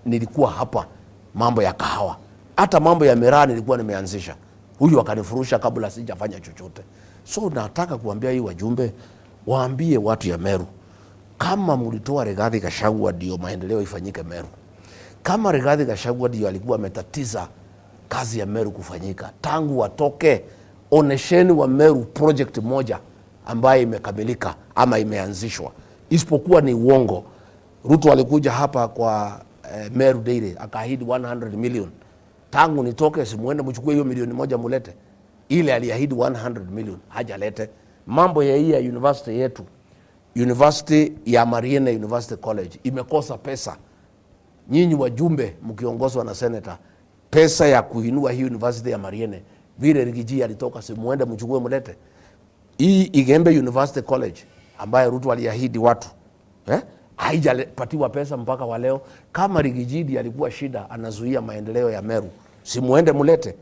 Speaker 10: nilikuwa hapa mambo ya kahawa, hata mambo ya miraa nilikuwa nimeanzisha. Huyu akanifurusha kabla sijafanya chochote. So nataka kuambia hii wajumbe, waambie watu ya Meru, kama mlitoa Rigathi Gachagua ndio maendeleo ifanyike Meru. Kama Rigathi Gachagua ndio alikuwa ametatiza kazi ya Meru kufanyika, tangu watoke, onesheni wa Meru project moja ambayo imekamilika ama imeanzishwa. Isipokuwa ni uongo. Ruto alikuja hapa kwa Meru Dairy akaahidi 100 million. Tangu nitoke simuende mchukue hiyo milioni moja mulete. Ile aliahidi 100 million hajalete. Mambo ya hii ya university yetu, University ya Mariene University College imekosa pesa. Nyinyi wajumbe mkiongozwa na senator, pesa ya kuinua hii university ya Mariene, vile Riggy G alitoka, simuende mchukue mulete. Hii Igembe University College ambaye Ruto aliahidi watu, haijapatiwa pesa mpaka wa leo. Kama Riggy G alikuwa shida anazuia maendeleo ya Meru, simuende mulete.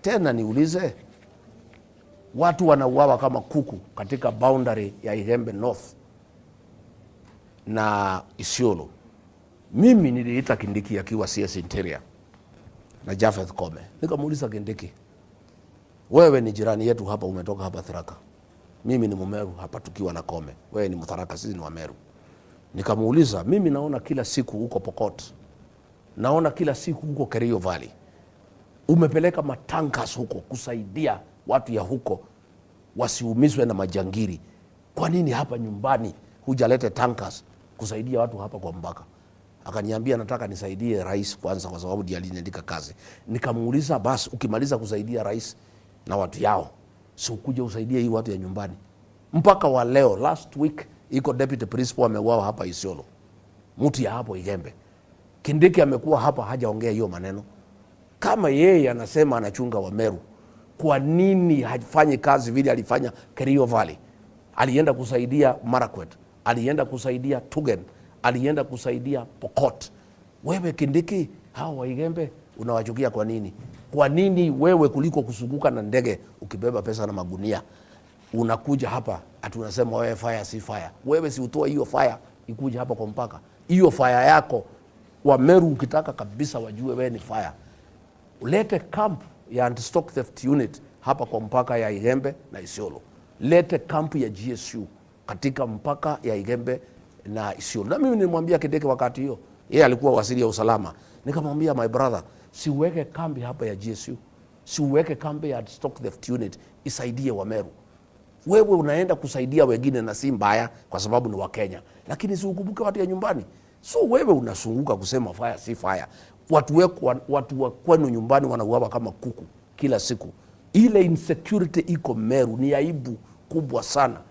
Speaker 10: Tena niulize, watu wanauawa kama kuku katika boundary ya Igembe North na Isiolo. Mimi niliita Kindiki akiwa CS Interior na Japheth Koome. Nikamuuliza Kindiki, wewe ni jirani yetu hapa, umetoka hapa Tharaka. Mimi ni Mumeru hapa tukiwa na Koome. Wewe ni Mtharaka, sisi ni Wameru. Nikamuuliza, mimi naona kila siku huko Pokot, naona kila siku huko Kerio Valley, umepeleka matankas huko kusaidia watu ya huko wasiumizwe na majangiri. Kwa nini hapa nyumbani hujalete tankers kusaidia watu hapa kwa mpaka? Akaniambia nataka nisaidie rais kwanza kwa sababu ndiye aliniandika kazi. Nikamuuliza, basi ukimaliza kusaidia rais na watu yao, si ukuje usaidie hii watu ya nyumbani? Mpaka wa leo, last week iko deputy principal ameuawa hapa Isiolo, mtu ya hapo Igembe. Kindiki amekuwa hapa hajaongea hiyo maneno. Kama yeye anasema anachunga wa Meru, kwa nini hafanyi kazi vile alifanya Kerio Valley? Alienda kusaidia Marakwet, alienda kusaidia Tugen, alienda kusaidia Pokot. Wewe Kindiki, hao wa Igembe unawachukia kwa nini? Kwa nini wewe kuliko kusunguka na ndege ukibeba pesa na magunia unakuja hapa ati unasema wewe fire si fire? Wewe si utoe hiyo fire ikuje hapa kwa mpaka. Hiyo fire yako wa Meru ukitaka kabisa wajue wewe ni fire, ulete camp ya anti-stock theft unit hapa kwa mpaka ya Igembe na Isiolo, lete kampu ya GSU katika mpaka ya Igembe na Isiolo. Na mimi nilimwambia Kindiki wakati hiyo, yeye alikuwa waziri ya usalama, nikamwambia my brother, siweke kambi hapa ya GSU, siweke kambi ya stock theft unit isaidie Wameru. Wewe unaenda kusaidia wengine na si mbaya, kwa sababu ni Wakenya, lakini si ukumbuke watu ya nyumbani. So wewe unasunguka kusema fire si fire. Watu wa kwenu nyumbani wanauawa kama kuku kila siku. Ile insecurity iko Meru ni aibu kubwa sana.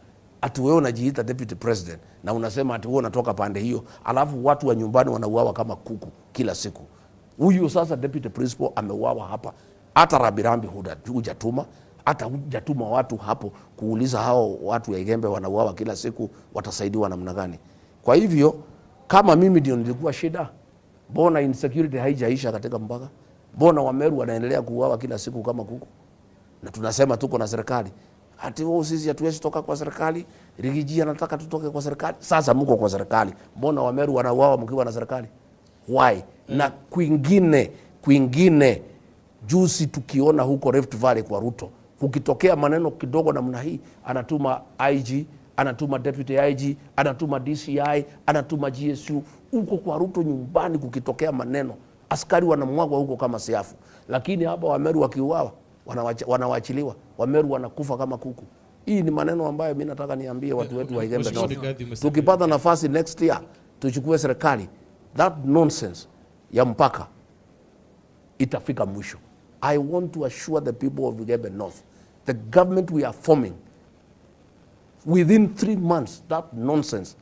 Speaker 10: Ati wewe unajiita deputy president na unasema ati wewe unatoka pande hiyo, alafu watu wa nyumbani wanauawa kama kuku kila siku. Huyu sasa deputy principal ameuawa hapa, hata rambirambi hujatuma, hata hujatuma watu hapo kuuliza hao watu ya Igembe wanauawa kila siku watasaidiwa namna gani? Kwa hivyo kama mimi ndio nilikuwa shida, mbona insecurity haijaisha katika mpaka? Mbona Wameru wanaendelea kuuawa kila siku kama kuku? Na tunasema tuko na serikali. Ati wao sisi hatuwezi toka kwa serikali, Rigiji anataka tutoke kwa serikali. Sasa mko kwa serikali, mbona Wameru wanauawa mkiwa na serikali? Why? Na kwingine juzi tukiona huko Rift Valley kwa Ruto, kukitokea maneno kidogo namna hii, anatuma IG, anatuma deputy IG, anatuma DCI, anatuma GSU huko kwa Ruto nyumbani. Kukitokea maneno, askari wanamwagwa huko kama siafu, lakini hapa Wameru wakiuawa wanawaachiliwa, Wameru wanakufa kama kuku. Hii ni maneno ambayo mimi nataka niambie watu wetu wa Igembe North. Tukipata nafasi next year tuchukue serikali, that nonsense ya mpaka itafika mwisho. I want to assure the people of Igembe North, the government we are forming, within 3 months, that nonsense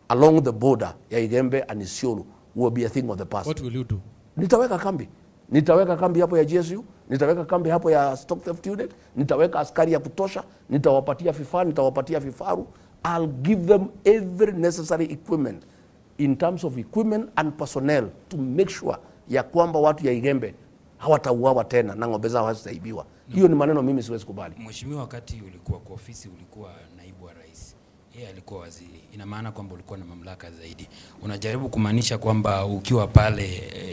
Speaker 10: along the border ya Igembe and Isiolo will be a thing of the past.
Speaker 11: What will you do?
Speaker 10: Nitaweka kambi. Nitaweka kambi hapo ya GSU, nitaweka kambi hapo ya stock theft unit, nitaweka askari ya kutosha, nitawapatia vifaa, nitawapatia vifaru. I'll give them every necessary equipment in terms of equipment and personnel to make sure ya kwamba watu ya Igembe hawatauawa tena na ng'ombe zao hazitaibiwa. Hiyo ni maneno mimi siwezi kubali.
Speaker 8: Mheshimiwa, wakati ulikuwa kwa ofisi ulikuwa naibu wa rais, yeye alikuwa waziri. Ina maana kwamba ulikuwa na mamlaka zaidi. Unajaribu kumaanisha kwamba ukiwa pale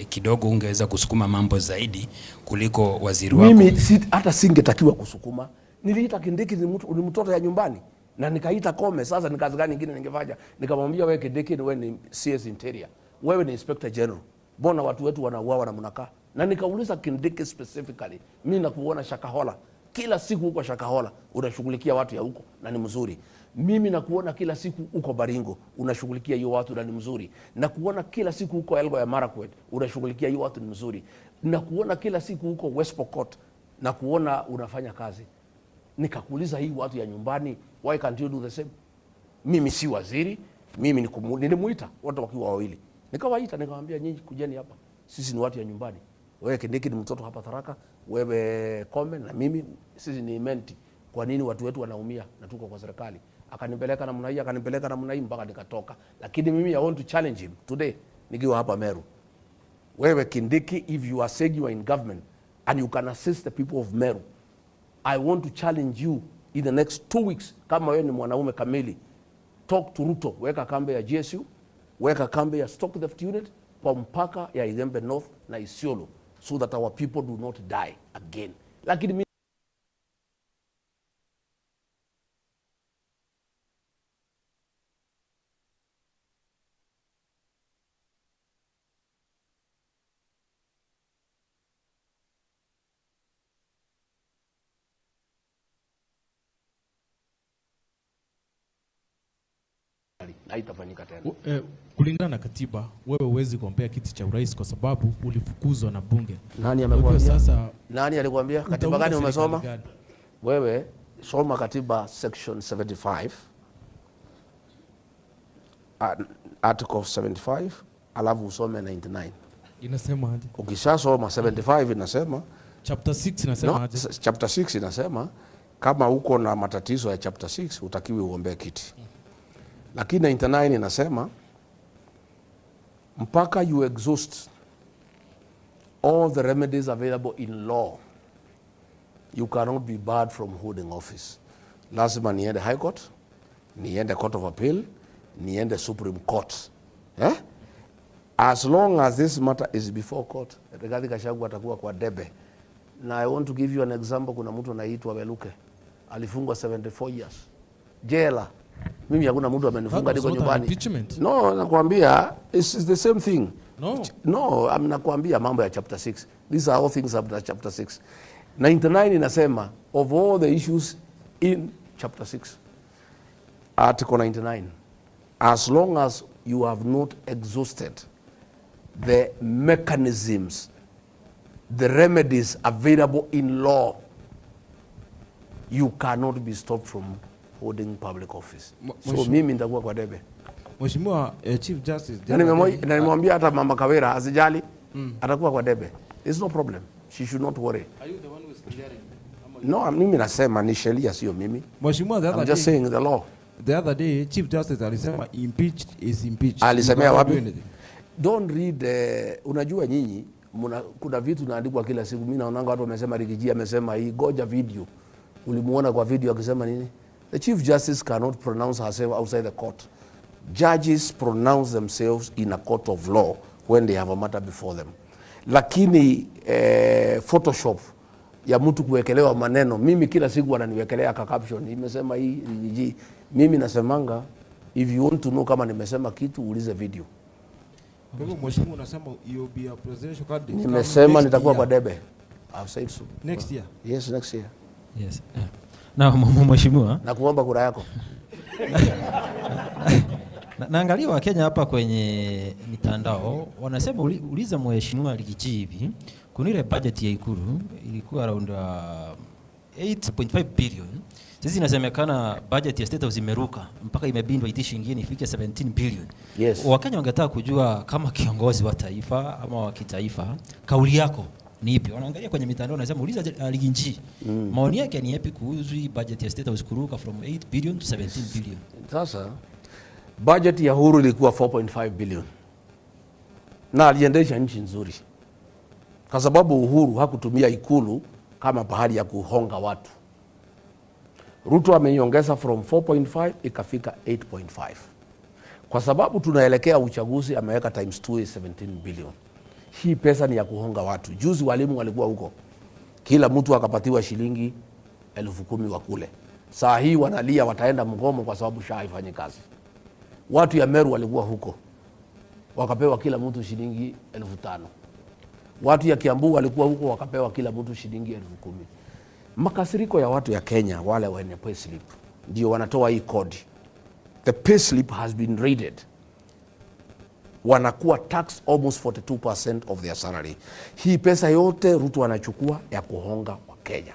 Speaker 8: kidogo ungeweza kusukuma mambo zaidi kuliko waziri wako?
Speaker 10: Mimi hata singetakiwa kusukuma. Niliita Kindiki ni mtoto ya nyumbani na nikaita Kome. Sasa ni kazi gani nyingine ningefanya? Nikamwambia wewe Kindiki, wewe ni CS Interior, wewe ni Inspector General, mbona watu wetu wanauawa na mnakaa? Na nikauliza Kindiki specifically, mimi nakuona Shakahola kila siku huko Shakahola unashughulikia watu ya huko na ni mzuri. Mimi nakuona kila siku huko Baringo unashughulikia hiyo watu na ni mzuri. Nakuona kila siku huko Elgeyo Marakwet unashughulikia hiyo watu ni mzuri. Nakuona kila siku huko West Pokot na kuona unafanya kazi. Nikakuuliza hii watu ya nyumbani, why can't you do the same? Mimi si waziri, mimi nilimuita watu wakiwa wawili. Nikawaita nikamwambia nyinyi kujeni hapa. Sisi ni watu ya nyumbani. Wewe Kindiki ni mtoto hapa Tharaka, wewe Kome na mimi, sisi ni menti. Kwa nini watu wetu wanaumia na tuko kwa serikali? Akanipeleka namna hii, akanipeleka namna hii mpaka nikatoka. Lakini mimi I want to challenge him today nikiwa hapa Meru. Wewe Kindiki, if you are saying you are in government and you can assist the people of Meru, I want to challenge you in the next 2 weeks. Kama wewe ni mwanaume kamili, talk to Ruto, weka kambi ya GSU, weka kambi ya stock theft unit kwa mpaka ya Igembe North na Isiolo so that our people do not die again. Lakini haitafanyika tena.
Speaker 11: Kulingana na katiba wewe huwezi kugombea kiti cha urais kwa sababu ulifukuzwa na bunge.
Speaker 10: Nani amekuambia? Sasa nani alikwambia? Katiba gani umesoma? Wewe soma katiba section 75, article 75, alafu usome 99.
Speaker 11: Inasema aje?
Speaker 10: Ukishasoma 75 inasema
Speaker 11: chapter 6 inasema aje?
Speaker 10: Chapter 6 inasema kama uko na matatizo ya chapter 6 utakiwi ugombee kiti. Lakini 99 inasema mpaka you exhaust all the remedies available in law, you cannot be barred from holding office. Lazima niende High Court, niende Court of Appeal, niende Supreme Court. As long as this matter is before court, Rigathi Gachagua atakuwa kwa debe Na I want to give you an example. Kuna mtu anaitwa Weluke alifungwa 74 years jela. Mimi hakuna mtu amenifunga,
Speaker 11: That was
Speaker 10: niko
Speaker 11: not an
Speaker 10: nyumbani.
Speaker 11: impeachment.
Speaker 10: No, nakwambia it's the same thing.
Speaker 11: No.
Speaker 10: No, nakwambia mambo ya chapter 6. These are all things after chapter 6. 99 inasema of all the issues in chapter 6, article 99, as long as you have not exhausted the mechanisms, the remedies available in law, you cannot be stopped from holding public office. So mimi nitakuwa kwa debe.
Speaker 9: Mheshimiwa Chief Justice, the
Speaker 10: Na
Speaker 9: other day-
Speaker 10: na nimemwambia hata Mama Kawira asijali, atakuwa kwa debe. There's no problem. She should not worry.
Speaker 6: Are you the one who is clearing?
Speaker 10: No, mimi nasema ni sheria, sio mimi.
Speaker 9: Mheshimiwa, the
Speaker 10: I'm
Speaker 9: other
Speaker 10: just
Speaker 9: day,
Speaker 10: saying the law.
Speaker 9: the other day Chief Justice alisema impeached is impeached.
Speaker 10: Alisemea
Speaker 9: You cannot do
Speaker 10: wapi?
Speaker 9: anything.
Speaker 10: Don't read. Unajua nyinyi kuna vitu naandikwa kila siku. Mimi naonanga watu wamesema Riggy G amesema hii, goja video. Ulimuona kwa video akisema nini? The Chief Justice cannot pronounce herself outside the court. Judges pronounce themselves in a court of law when they have a matter before them. Lakini Photoshop ya mtu kuwekelewa maneno, mimi kila siku wananiwekelea ka caption imesema hii Riggy G. Mimi nasemanga if you want to know kama nimesema kitu ulize video.
Speaker 9: Kwa hivyo mheshimiwa, unasema you'll be a presidential candidate come
Speaker 10: Nimesema
Speaker 9: next
Speaker 10: nitakuwa
Speaker 9: year.
Speaker 10: kwa debe. I've said so.
Speaker 9: Next year.
Speaker 10: Yes, next year.
Speaker 7: Yes. Na mheshimiwa,
Speaker 10: Na kuomba kura yako.
Speaker 7: Naangalia Wakenya hapa kwenye mitandao wanasema uliza mheshimiwa Riggy G hivi, kuna ile budget ya Ikulu ilikuwa around 8.5 billion. Sasa inasemekana budget ya State House imeruka mpaka imebindwa itishe ingine ifike 17 billion.
Speaker 10: Yes.
Speaker 7: Wakenya wangetaka kujua kama kiongozi wa taifa ama wa kitaifa, kauli yako ni ipi? Wanaangalia kwenye mitandao wanasema uliza Riggy G. Maoni yake ni yapi kuhusu hii budget ya State House kuruka from 8 billion to 17 billion?
Speaker 10: Sasa budget ya Uhuru ilikuwa 4.5 billion na aliendesha nchi nzuri, kwa sababu Uhuru hakutumia ikulu kama pahali ya kuhonga watu. Ruto ameiongeza from 4.5 ikafika 8.5. Kwa sababu tunaelekea uchaguzi, ameweka times 2 is 17 billion. Hii pesa ni ya kuhonga watu. Juzi walimu walikuwa huko, kila mtu akapatiwa shilingi 10,000 wa kule. Saa hii wanalia wataenda mgomo kwa sababu SHA haifanyi kazi. Watu ya Meru walikuwa huko wakapewa kila mtu shilingi 5,000. Watu ya Kiambu walikuwa huko wakapewa kila mtu shilingi 10,000. Makasiriko ya watu ya Kenya, wale wenye payslip ndio wanatoa hii kodi. The payslip has been raided. Wanakuwa taxed almost 42% of their salary. Hii pesa yote Ruto anachukua ya kuhonga wa Kenya.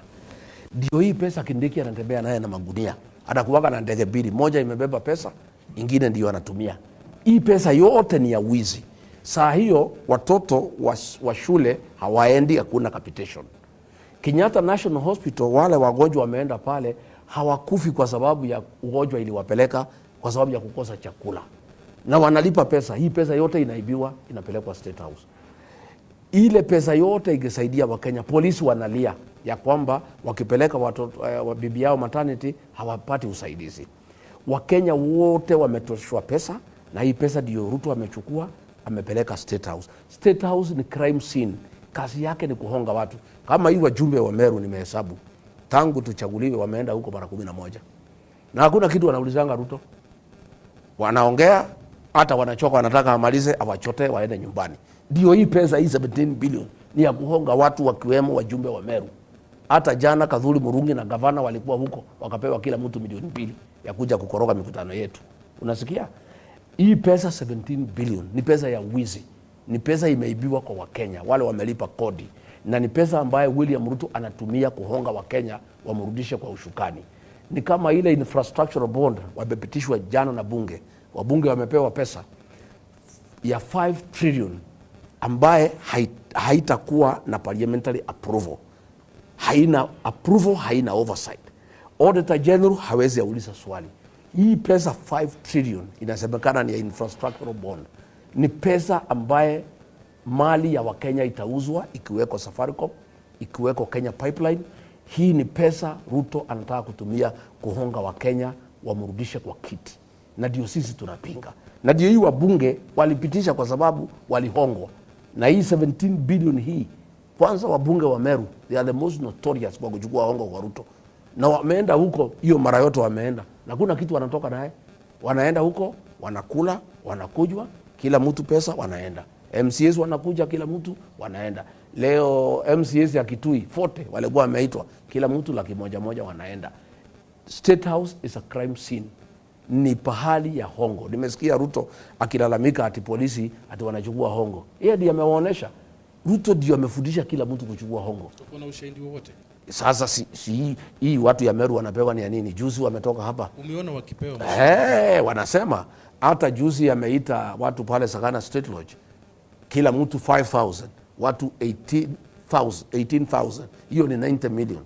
Speaker 10: Ndio hii pesa Kindiki anatembea naye na magunia, anakuwaga na ndege mbili, moja imebeba pesa, ingine ndio anatumia. Hii pesa yote ni ya wizi. Saa hiyo watoto wa shule hawaendi, hakuna capitation. Kenyatta National Hospital, wale wagonjwa wameenda pale hawakufi kwa sababu ya ugonjwa iliwapeleka, kwa sababu ya kukosa chakula, na wanalipa pesa. Hii pesa yote inaibiwa, inapelekwa State House. Ile pesa yote ingesaidia Wakenya. Polisi wanalia ya kwamba wakipeleka watoto wa bibi yao maternity hawapati usaidizi. Wakenya wote wametoshwa pesa, na hii pesa ndio Ruto amechukua amepeleka State House. State House ni crime scene, kazi yake ni kuhonga watu. Kama hii wajumbe wa Meru nimehesabu tangu tuchaguliwe wameenda huko mara 11 na hakuna kitu wanaulizanga Ruto. Wanaongea hata wanachoka, wanataka amalize awachote waende nyumbani. Ndio hii pesa hii 17 billion ni ya kuhonga watu wakiwemo wajumbe wa Meru. Hata jana Kathuri Murungi na gavana walikuwa huko wakapewa kila mtu milioni 2 ya kuja kukoroga mikutano yetu. Unasikia? Hii pesa 17 billion ni pesa ya wizi, ni pesa imeibiwa kwa Wakenya wale wamelipa kodi, na ni pesa ambayo William Ruto anatumia kuhonga Wakenya wamrudishe kwa ushukani. Ni kama ile infrastructural bond wamepitishwa jana na bunge, wabunge wamepewa pesa ya 5 trillion ambaye haitakuwa na parliamentary approval, haina approval, haina oversight. Auditor General hawezi auliza swali. Hii pesa 5 trillion inasemekana ni ya infrastructural bond, ni pesa ambaye mali ya Wakenya itauzwa ikiweko Safaricom, ikiweko Kenya Pipeline. Hii ni pesa Ruto anataka kutumia kuhonga Wakenya wamrudishe kwa kiti, na ndio sisi tunapinga, na ndio hii wabunge walipitisha kwa sababu walihongwa. Na hii 17 billion hii Kwanza wabunge wa Meru, they are the most notorious kwa kuchukua hongo kwa Ruto, na wameenda huko hiyo mara yote wameenda, na kuna kitu wanatoka naye. Wanaenda huko wanakula, wanakujwa, kila mtu pesa, wanaenda. MCAs wanakuja, kila mtu wanaenda. Leo MCAs ya Kitui 40 walikuwa wameitwa, kila mtu 100,000 wanaenda. State House is a crime scene, ni pahali ya hongo. Nimesikia Ruto akilalamika ati polisi ati wanachukua hongo. Yeye ndiye amewaonesha. Ruto ndio amefundisha kila mtu kuchukua hongo.
Speaker 11: Kuna ushahidi wowote?
Speaker 10: Sasa si hii watu ya Meru wanapewa ni ya nini? Juzi wametoka hapa.
Speaker 11: Umeona wakipewa?
Speaker 10: Wanasema hata juzi ameita watu pale Sagana State Lodge, kila mtu 5,000, watu 18,000. Hiyo ni 90 million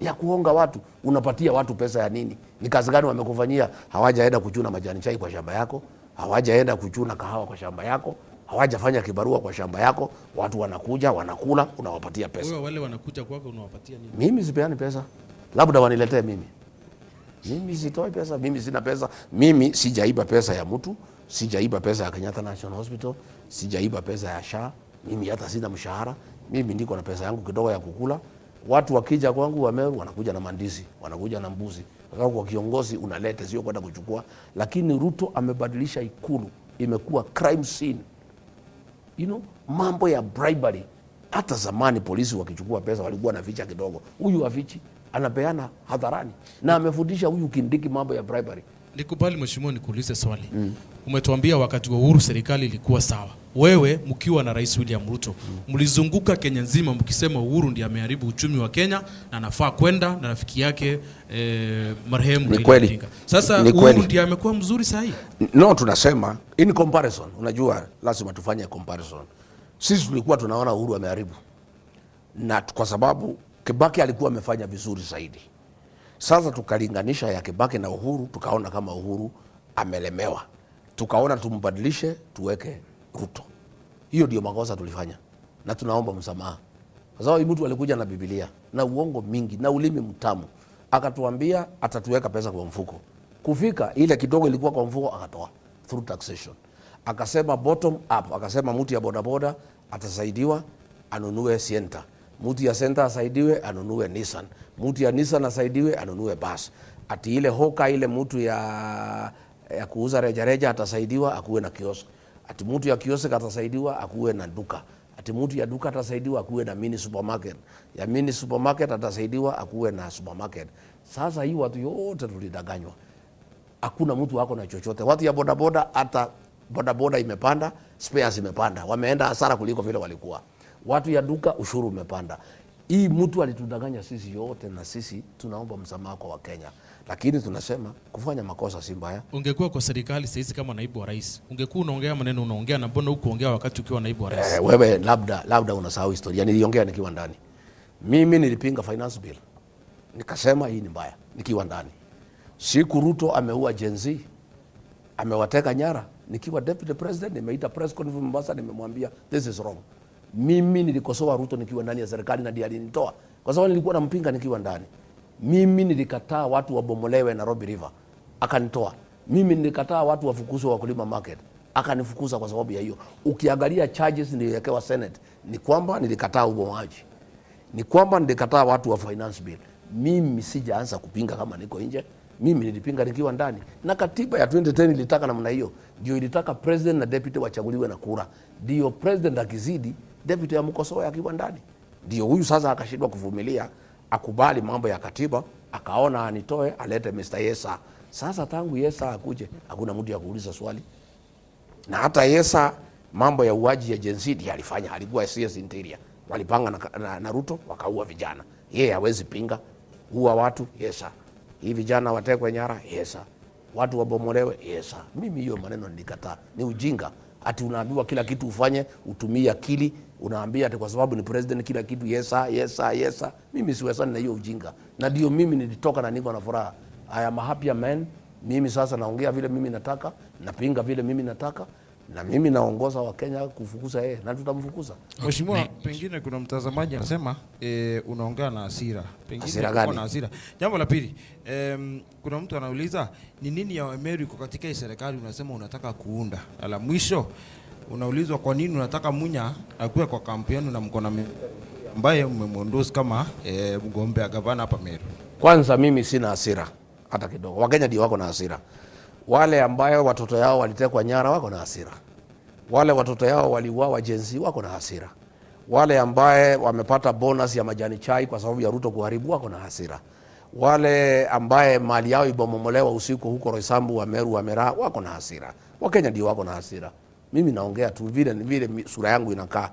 Speaker 10: ya kuonga watu. Unapatia watu pesa ya nini? Ni kazi gani wamekufanyia? Hawajaenda kuchuna majani chai kwa shamba yako, hawajaenda kuchuna kahawa kwa shamba yako, hawajafanya kibarua kwa shamba yako. Watu wanakuja wanakula, unawapatia pesa.
Speaker 11: Wewe wale wanakuja kwako unawapatia nini?
Speaker 10: Mimi sipeani pesa, labda waniletee mimi. Mimi sitoi pesa, mimi sina pesa. Mimi sijaiba pesa ya mtu, sijaiba pesa ya Kenyatta National Hospital, sijaiba pesa ya SHA. Mimi hata sina mshahara. Mimi niko na pesa yangu kidogo ya kukula. Watu wakija kwangu wa Meru wanakuja na mandizi, wanakuja na mbuzi. Kwa sababu kwa kiongozi unaleta, sio kwenda kuchukua. Lakini Ruto amebadilisha ikulu, imekuwa crime scene. Mambo ya bribery. Hata zamani polisi wakichukua pesa walikuwa na ficha kidogo. Huyu hafichi, anapeana hadharani. Na amefundisha huyu Kindiki mambo ya bribery.
Speaker 11: Nikubali mheshimiwa nikuulize swali. Umetuambia wakati wa Uhuru serikali ilikuwa sawa. Wewe mkiwa na Rais William Ruto mlizunguka Kenya nzima mkisema Uhuru ndiye ameharibu uchumi wa Kenya na anafaa kwenda na rafiki yake marehemu
Speaker 10: Ni
Speaker 11: Raila
Speaker 10: kweli.
Speaker 11: Odinga. Sasa
Speaker 10: Ni
Speaker 11: Uhuru
Speaker 10: kweli.
Speaker 11: ndiye amekuwa mzuri sahi?
Speaker 10: No, tunasema in comparison. Unajua lazima tufanye comparison. Sisi tulikuwa tunaona Uhuru ameharibu, na kwa sababu Kibaki alikuwa amefanya vizuri zaidi. Sasa tukalinganisha ya Kibaki na Uhuru, tukaona kama Uhuru amelemewa, tukaona tumbadilishe, tuweke Ruto. Hiyo ndio makosa tulifanya, na tunaomba msamaha, kwa sababu mtu alikuja na Biblia na uongo mingi na ulimi mtamu, akatuambia atatuweka pesa kwa mfuko. Kufika ile kidogo ilikuwa kwa mfuko akatoa through taxation. Akasema bottom up, akasema mtu ya bodaboda atasaidiwa anunue Sienta, mtu ya Sienta asaidiwe anunue Nissan, mtu ya Nissan asaidiwe anunue bus, ati ile hoka ile mtu ya kuuza rejareja atasaidiwa akuwe na kiosk, ati mtu ya kiosk atasaidiwa akuwe na duka, ati mtu ya duka atasaidiwa akuwe na mini supermarket, ya mini supermarket atasaidiwa akuwe na supermarket. Sasa hii watu yote tulidanganywa, hakuna mtu wako na chochote. Watu ya bodaboda, hata bodaboda imepanda, spares imepanda, wameenda hasara kuliko vile walikuwa. Watu ya duka ushuru umepanda. Hii mtu alitudanganya sisi yote, na sisi tunaomba msamaha kwa Wakenya, lakini tunasema kufanya makosa si mbaya.
Speaker 11: Ungekuwa kwa serikali sasa kama naibu wa rais, ungekuwa unaongea maneno unaongea, na mbona hukuongea wakati ukiwa naibu wa rais?
Speaker 10: Wewe labda unasahau historia. Niliongea nikiwa ndani. Mimi nilipinga finance bill, nikasema hii ni mbaya nikiwa ndani. Siku Ruto ameua Gen Z, amewateka nyara, nikiwa deputy president nimeita press conference Mombasa, nimemwambia this is wrong. Mimi nilikosoa Ruto nikiwa ndani ya serikali na ndiye alinitoa, kwa sababu nilikuwa nampinga nikiwa ndani. Mimi nilikataa watu wabomolewe Nairobi River, akanitoa. Mimi nilikataa watu wafukuzwe wakulima market, akanifukuza kwa sababu ya hiyo. Ukiangalia charges niliwekewa Senate ni kwamba nilikataa ubomoaji, ni kwamba nilikataa watu wa finance bill. Mimi sijaanza kupinga kama niko nje, mimi nilipinga nikiwa ndani. Na katiba ya 2010 ilitaka namna hiyo, ndio ilitaka president na deputy wachaguliwe na kura, ndio president akizidi deputy amkosoe akiwa ndani. Ndio huyu sasa akashindwa kuvumilia, akubali mambo ya katiba, akaona anitoe alete Mr. Yesa. Sasa tangu Yesa akuje hakuna mtu ya kuuliza swali. Na hata Yesa mambo ya uaji ya Gen Z ndiye alifanya, alikuwa CS Interior. Walipanga na Ruto wakaua vijana. Yeye hawezi pinga. Uwa watu Yesa. Hii vijana watekwe nyara Yesa. Watu wabomolewe Yesa. Mimi hiyo maneno nilikataa. Ni ujinga. Ati unaambiwa kila kitu ufanye, utumie akili, unaambia ati kwa sababu ni president kila kitu Yesa, Yesa, Yesa. Mimi siwezani na hiyo ujinga. Na ndio mimi nilitoka na niko na furaha. I am a happier man. Mimi sasa naongea vile mimi nataka, napinga vile mimi nataka, na mimi naongoza wa Kenya kufukuza yeye, na tutamfukuza.
Speaker 9: Mheshimiwa, pengine kuna mtazamaji anasema unaongea na hasira. Pengine
Speaker 10: Hasira gani?
Speaker 9: na hasira. Jambo la pili, kuna mtu anauliza ni nini ya Meru iko katika hii serikali unasema unataka kuunda. Na la mwisho unaulizwa kwa nini unataka Munya akuwe kwa kampeni na mko na ambaye umemwondoza kama mgombea gavana hapa Meru?
Speaker 10: Kwanza mimi sina hasira hata kidogo. Wakenya ndio wako na hasira. Wale ambayo watoto yao walitekwa nyara wako na hasira. Wale watoto yao waliuawa Gen Z wako na hasira. Wale ambaye wamepata bonus ya majani chai kwa sababu ya Ruto kuharibu wako na hasira. Wale ambaye mali yao ibomomolewa usiku huko Roysambu, wa Meru, wa Meraa wako na hasira. Wakenya ndio wako na hasira. Mimi naongea tu vile vile sura yangu inakaa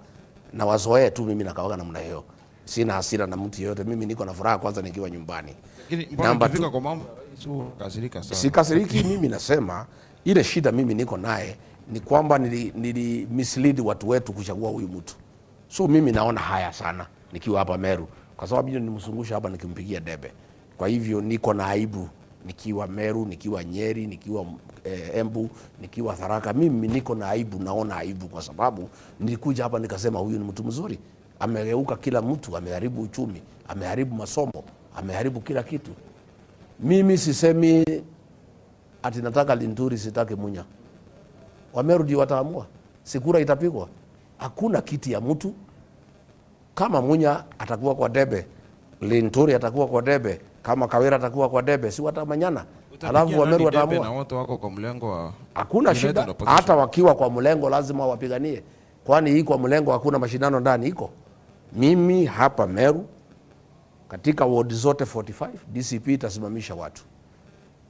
Speaker 10: na wazoee tu, mimi nakawaga namna hiyo. Sina hasira na mtu yeyote, mimi niko na furaha kwanza nikiwa nyumbani.
Speaker 9: Lakini mbona
Speaker 10: Namba
Speaker 9: ukifika
Speaker 10: two.
Speaker 9: kwa mambo ya rais kasirika sana?
Speaker 10: Sikasiriki, mimi nasema ile shida mimi niko naye ni kwamba nili mislead watu wetu kuchagua huyu mtu. So mimi naona haya sana nikiwa hapa Meru kwa sababu hiyo nimzungusha hapa nikimpigia debe. Kwa hivyo niko na aibu nikiwa Meru, nikiwa Nyeri, nikiwa Embu, nikiwa Tharaka. Mimi niko na aibu, naona aibu kwa sababu nilikuja hapa nikasema huyu ni mtu mzuri. Amegeuka kila mtu, ameharibu uchumi, ameharibu masomo, ameharibu kila kitu. Mimi sisemi ati nataka Linturi, sitaki Munya. Wameru ndio wataamua, si kura itapigwa. Hakuna kiti ya mtu. Kama Munya atakuwa kwa debe, Linturi atakuwa kwa debe, kama Kawira atakuwa kwa debe, si watamanyana? Alafu Wameru
Speaker 9: Nani debe
Speaker 10: wataamua.
Speaker 9: na wote wako kwa mlengo wa
Speaker 10: Hakuna
Speaker 9: United
Speaker 10: shida,
Speaker 9: Opposition.
Speaker 10: hata wakiwa kwa mlengo lazima wapiganie, kwani hii kwa mlengo hakuna mashindano ndani iko. Mimi hapa Meru katika ward zote 45 DCP itasimamisha watu.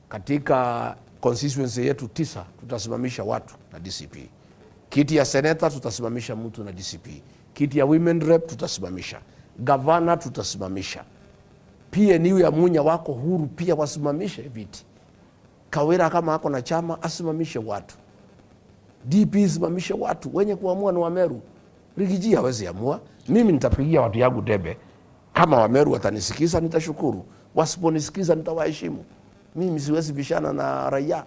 Speaker 10: Katika constituency yetu 9 tutasimamisha watu na DCP. Kiti ya seneta tutasimamisha mtu na DCP. Kiti ya women rep tutasimamisha. Gavana tutasimamisha. PNU ya Munya wako huru pia wasimamishe viti. Kawira kama ako na chama asimamishe watu. DP simamishe watu. Wenye kuamua ni Wameru. Rigiji hawezi amua. Mimi nitapigia watu yangu debe. Kama Wameru watanisikiza nitashukuru, wasiponisikiza nitawaheshimu. Mimi siwezi bishana na raia.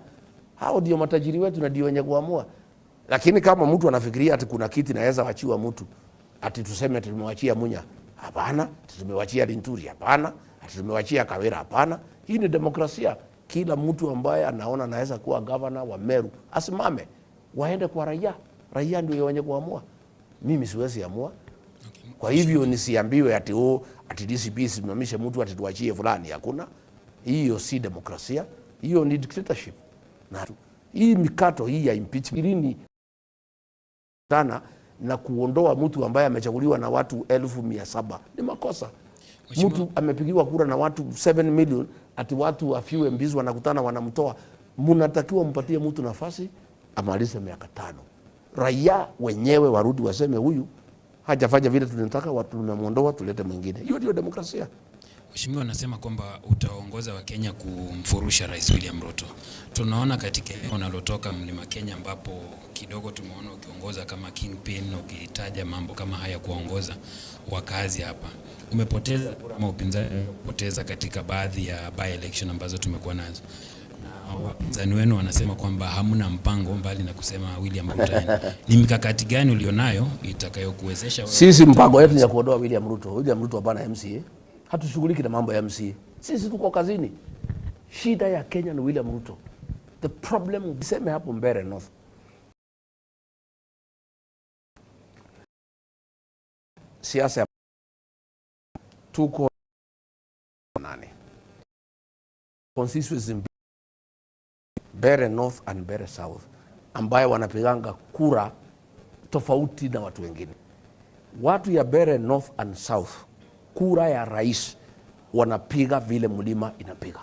Speaker 10: Hao ndio matajiri wetu na ndio wenye kuamua. Lakini kama mtu anafikiria ati kuna kiti naweza wachiwa mtu, ati tuseme ati tumewachia Munya, hapana. Ati tumewachia Linturi, hapana. Ati tumewachia Kawira, hapana. Hii ni demokrasia. Kila mtu ambaye anaona anaweza kuwa gavana wa Meru asimame, waende kwa raia. Raia ndio wenye kuamua. Mimi siwezi amua. Kwa hivyo nisiambiwe ati oh, ati DCP simamishe mtu ati tuachie fulani. Hakuna. Hiyo si demokrasia, hiyo ni dictatorship. Na hii mikato hii ya impeachment ilini sana na kuondoa mtu ambaye amechaguliwa na watu 700,000 ni makosa. Mtu amepigiwa kura na watu 7 million, ati watu wafiwe mbizi wanakutana wanamtoa. Mnatakiwa mpatie mtu nafasi amalize miaka 5. Raia wenyewe warudi waseme huyu hajafanya vile tunataka, watu tumemuondoa, tulete mwingine. Hiyo ndio demokrasia.
Speaker 8: Mheshimiwa, anasema kwamba utaongoza Wakenya kumfurusha Rais William Ruto. Tunaona katika eneo unalotoka Mlima Kenya, ambapo kidogo tumeona ukiongoza kama kingpin, ukitaja mambo kama haya kuongoza wakazi hapa. Umepoteza kura ama upinzani umepoteza katika baadhi ya by election ambazo tumekuwa nazo. Na wapinzani wenu wanasema kwamba hamna mpango mbali na kusema William Ruto. Ni mikakati gani ulionayo itakayokuwezesha wewe?
Speaker 10: Sisi mpango wetu ni ya kuondoa William Ruto. William Ruto hapana MCA. Hatushughuliki na mambo ya MCA. Sisi tuko kazini. Shida ya Kenya ni William Ruto. The problem, niseme hapo Mbeere North. Siasa ya tuko nane. Constituency Mbeere North and Mbeere South ambayo wanapiganga kura tofauti na watu wengine. Watu ya Mbeere North and South kura ya rais wanapiga vile mlima inapiga.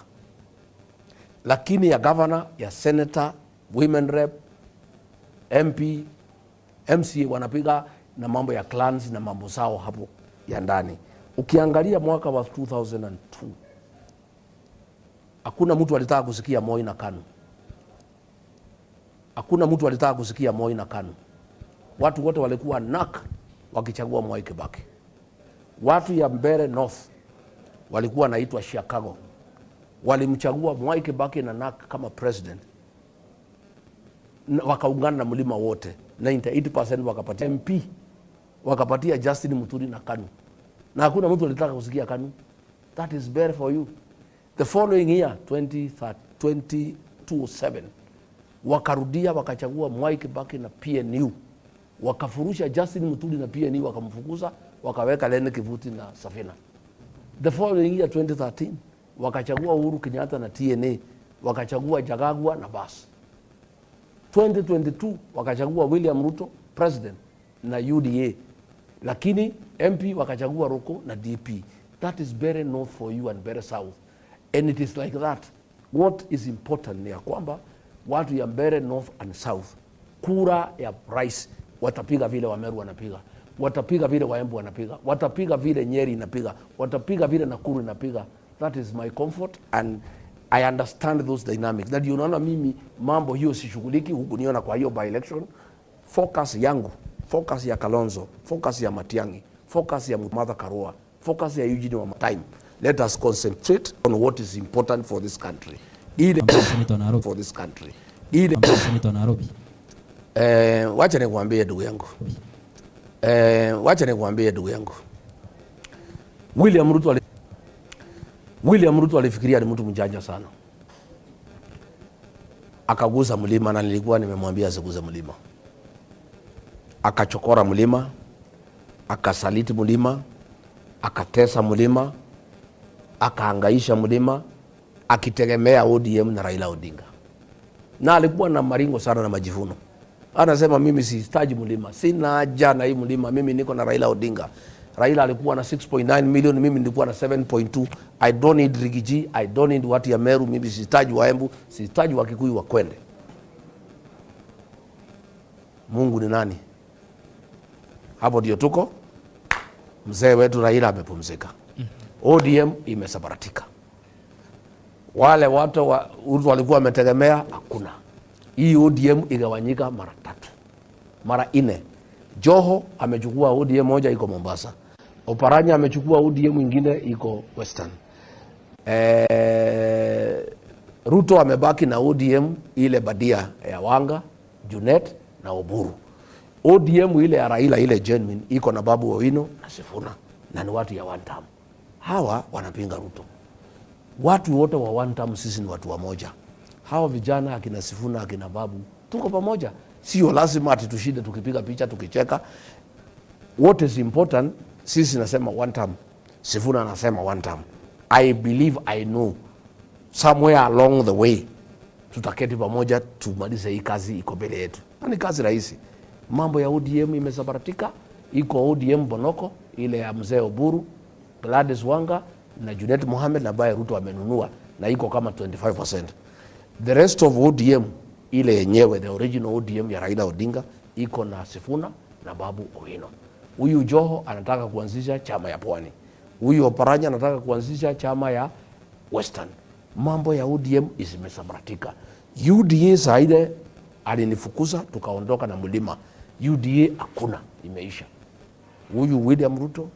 Speaker 10: Lakini ya governor, ya senator, women rep, MP, MCA wanapiga na mambo ya clans na mambo zao hapo ya ndani. Ukiangalia mwaka wa 2002 hakuna mtu alitaka kusikia Moi na KANU. Hakuna mtu alitaka kusikia Moi na KANU. Watu wote walikuwa NAK wakichagua Mwai Kibaki. Watu ya Mbeere North walikuwa wanaitwa Chicago. Walimchagua Mwai Kibaki na NAK kama president. Na wakaungana na mlima wote. 98% wakapatia MP. Wakapatia Justin Muturi na KANU. Na hakuna mtu alitaka kusikia KANU. That is better for you. The following year, 2007, wakarudia wakachagua Mwai Kibaki na PNU. Wakafurusha Justin Muturi na PNU wakamfukuza, wakaweka Lene Kivuti na Safina. The following year 2013 wakachagua Uhuru Kenyatta na TNA, wakachagua Jagagua na Bas. 2022 wakachagua William Ruto president na UDA, lakini MP wakachagua Roko na DP. That is very north for you and very south, and it is like that. What is important ni ya kwamba watu ya Mbeere North and South, kura ya rais watapiga vile Wameru wanapiga, watapiga vile Waembu wanapiga, watapiga vile Nyeri inapiga, watapiga vile Nakuru inapiga. That is my comfort and I understand those dynamics. Na ndio unaona mimi mambo hiyo sishughuliki, huku niona kwa hiyo by election. Focus yangu, focus ya Kalonzo, focus ya Matiang'i, focus ya Martha Karua, focus ya Eugene wa time. Let us concentrate on what is important for this country. Ile
Speaker 7: Senator Nairobi.
Speaker 10: for this country. Ile
Speaker 7: Senator Nairobi.
Speaker 10: Wacha nikwambie ndugu yangu. Wacha nikwambie ndugu yangu. William Ruto alifikiria ni mtu mjanja sana, akagusa mlima, na nilikuwa nimemwambia asiguze mlima. Akachokora mlima, akasaliti mlima, akatesa mlima, akahangaisha mlima, akitegemea ODM na Raila Odinga, na alikuwa na maringo sana na majivuno. Anasema mimi sihitaji mlima, sina haja na hii mlima, mimi niko na Raila Odinga. Raila alikuwa na 6.9 million, mimi nilikuwa na 7.2. I don't need Riggy G, I don't need watu ya Meru, mimi sihitaji Waembu, sihitaji Wakikuyu wakwende. Mungu ni nani? Hapo ndio tuko. Mzee wetu Raila amepumzika. ODM imesambaratika. Wale watu wa Ruto walikuwa wametegemea hakuna. Hii ODM igawanyika mara tatu, mara nne. Joho amechukua ODM moja iko Mombasa. Oparanya amechukua ODM ingine iko Western. Ruto amebaki na ODM ile badia ya Wanga, Junet na Oburu. ODM ile ya Raila ile genuine iko na Babu Owino na Sifuna na ni watu ya one term. Hawa wanapinga Ruto. Watu wote wa one term sisi ni watu wamoja. Hawa vijana akina Sifuna akina Babu tuko pamoja. Sio lazima ati tushinde tukipiga picha tukicheka. What is important, sisi nasema one term. Sifuna anasema one term. I believe I know somewhere along the way tutaketi pamoja tumalize hii kazi iko mbele yetu. Na ni kazi rahisi. Mambo ya ODM imesambaratika, iko ODM Bonoko ile ya mzee Oburu, Gladys Wanga na Junet Mohamed ambaye Ruto amenunua na iko kama 25%. The rest of ODM ile yenyewe the original ODM ya Raila Odinga iko na Sifuna na Babu Owino. Huyu Joho anataka kuanzisha chama ya Pwani. Huyu Oparanya anataka kuanzisha chama ya Western. Mambo ya ODM imesambaratika. UDA saa ile alinifukuza tukaondoka na mlima. UDA hakuna, imeisha. Huyu William Ruto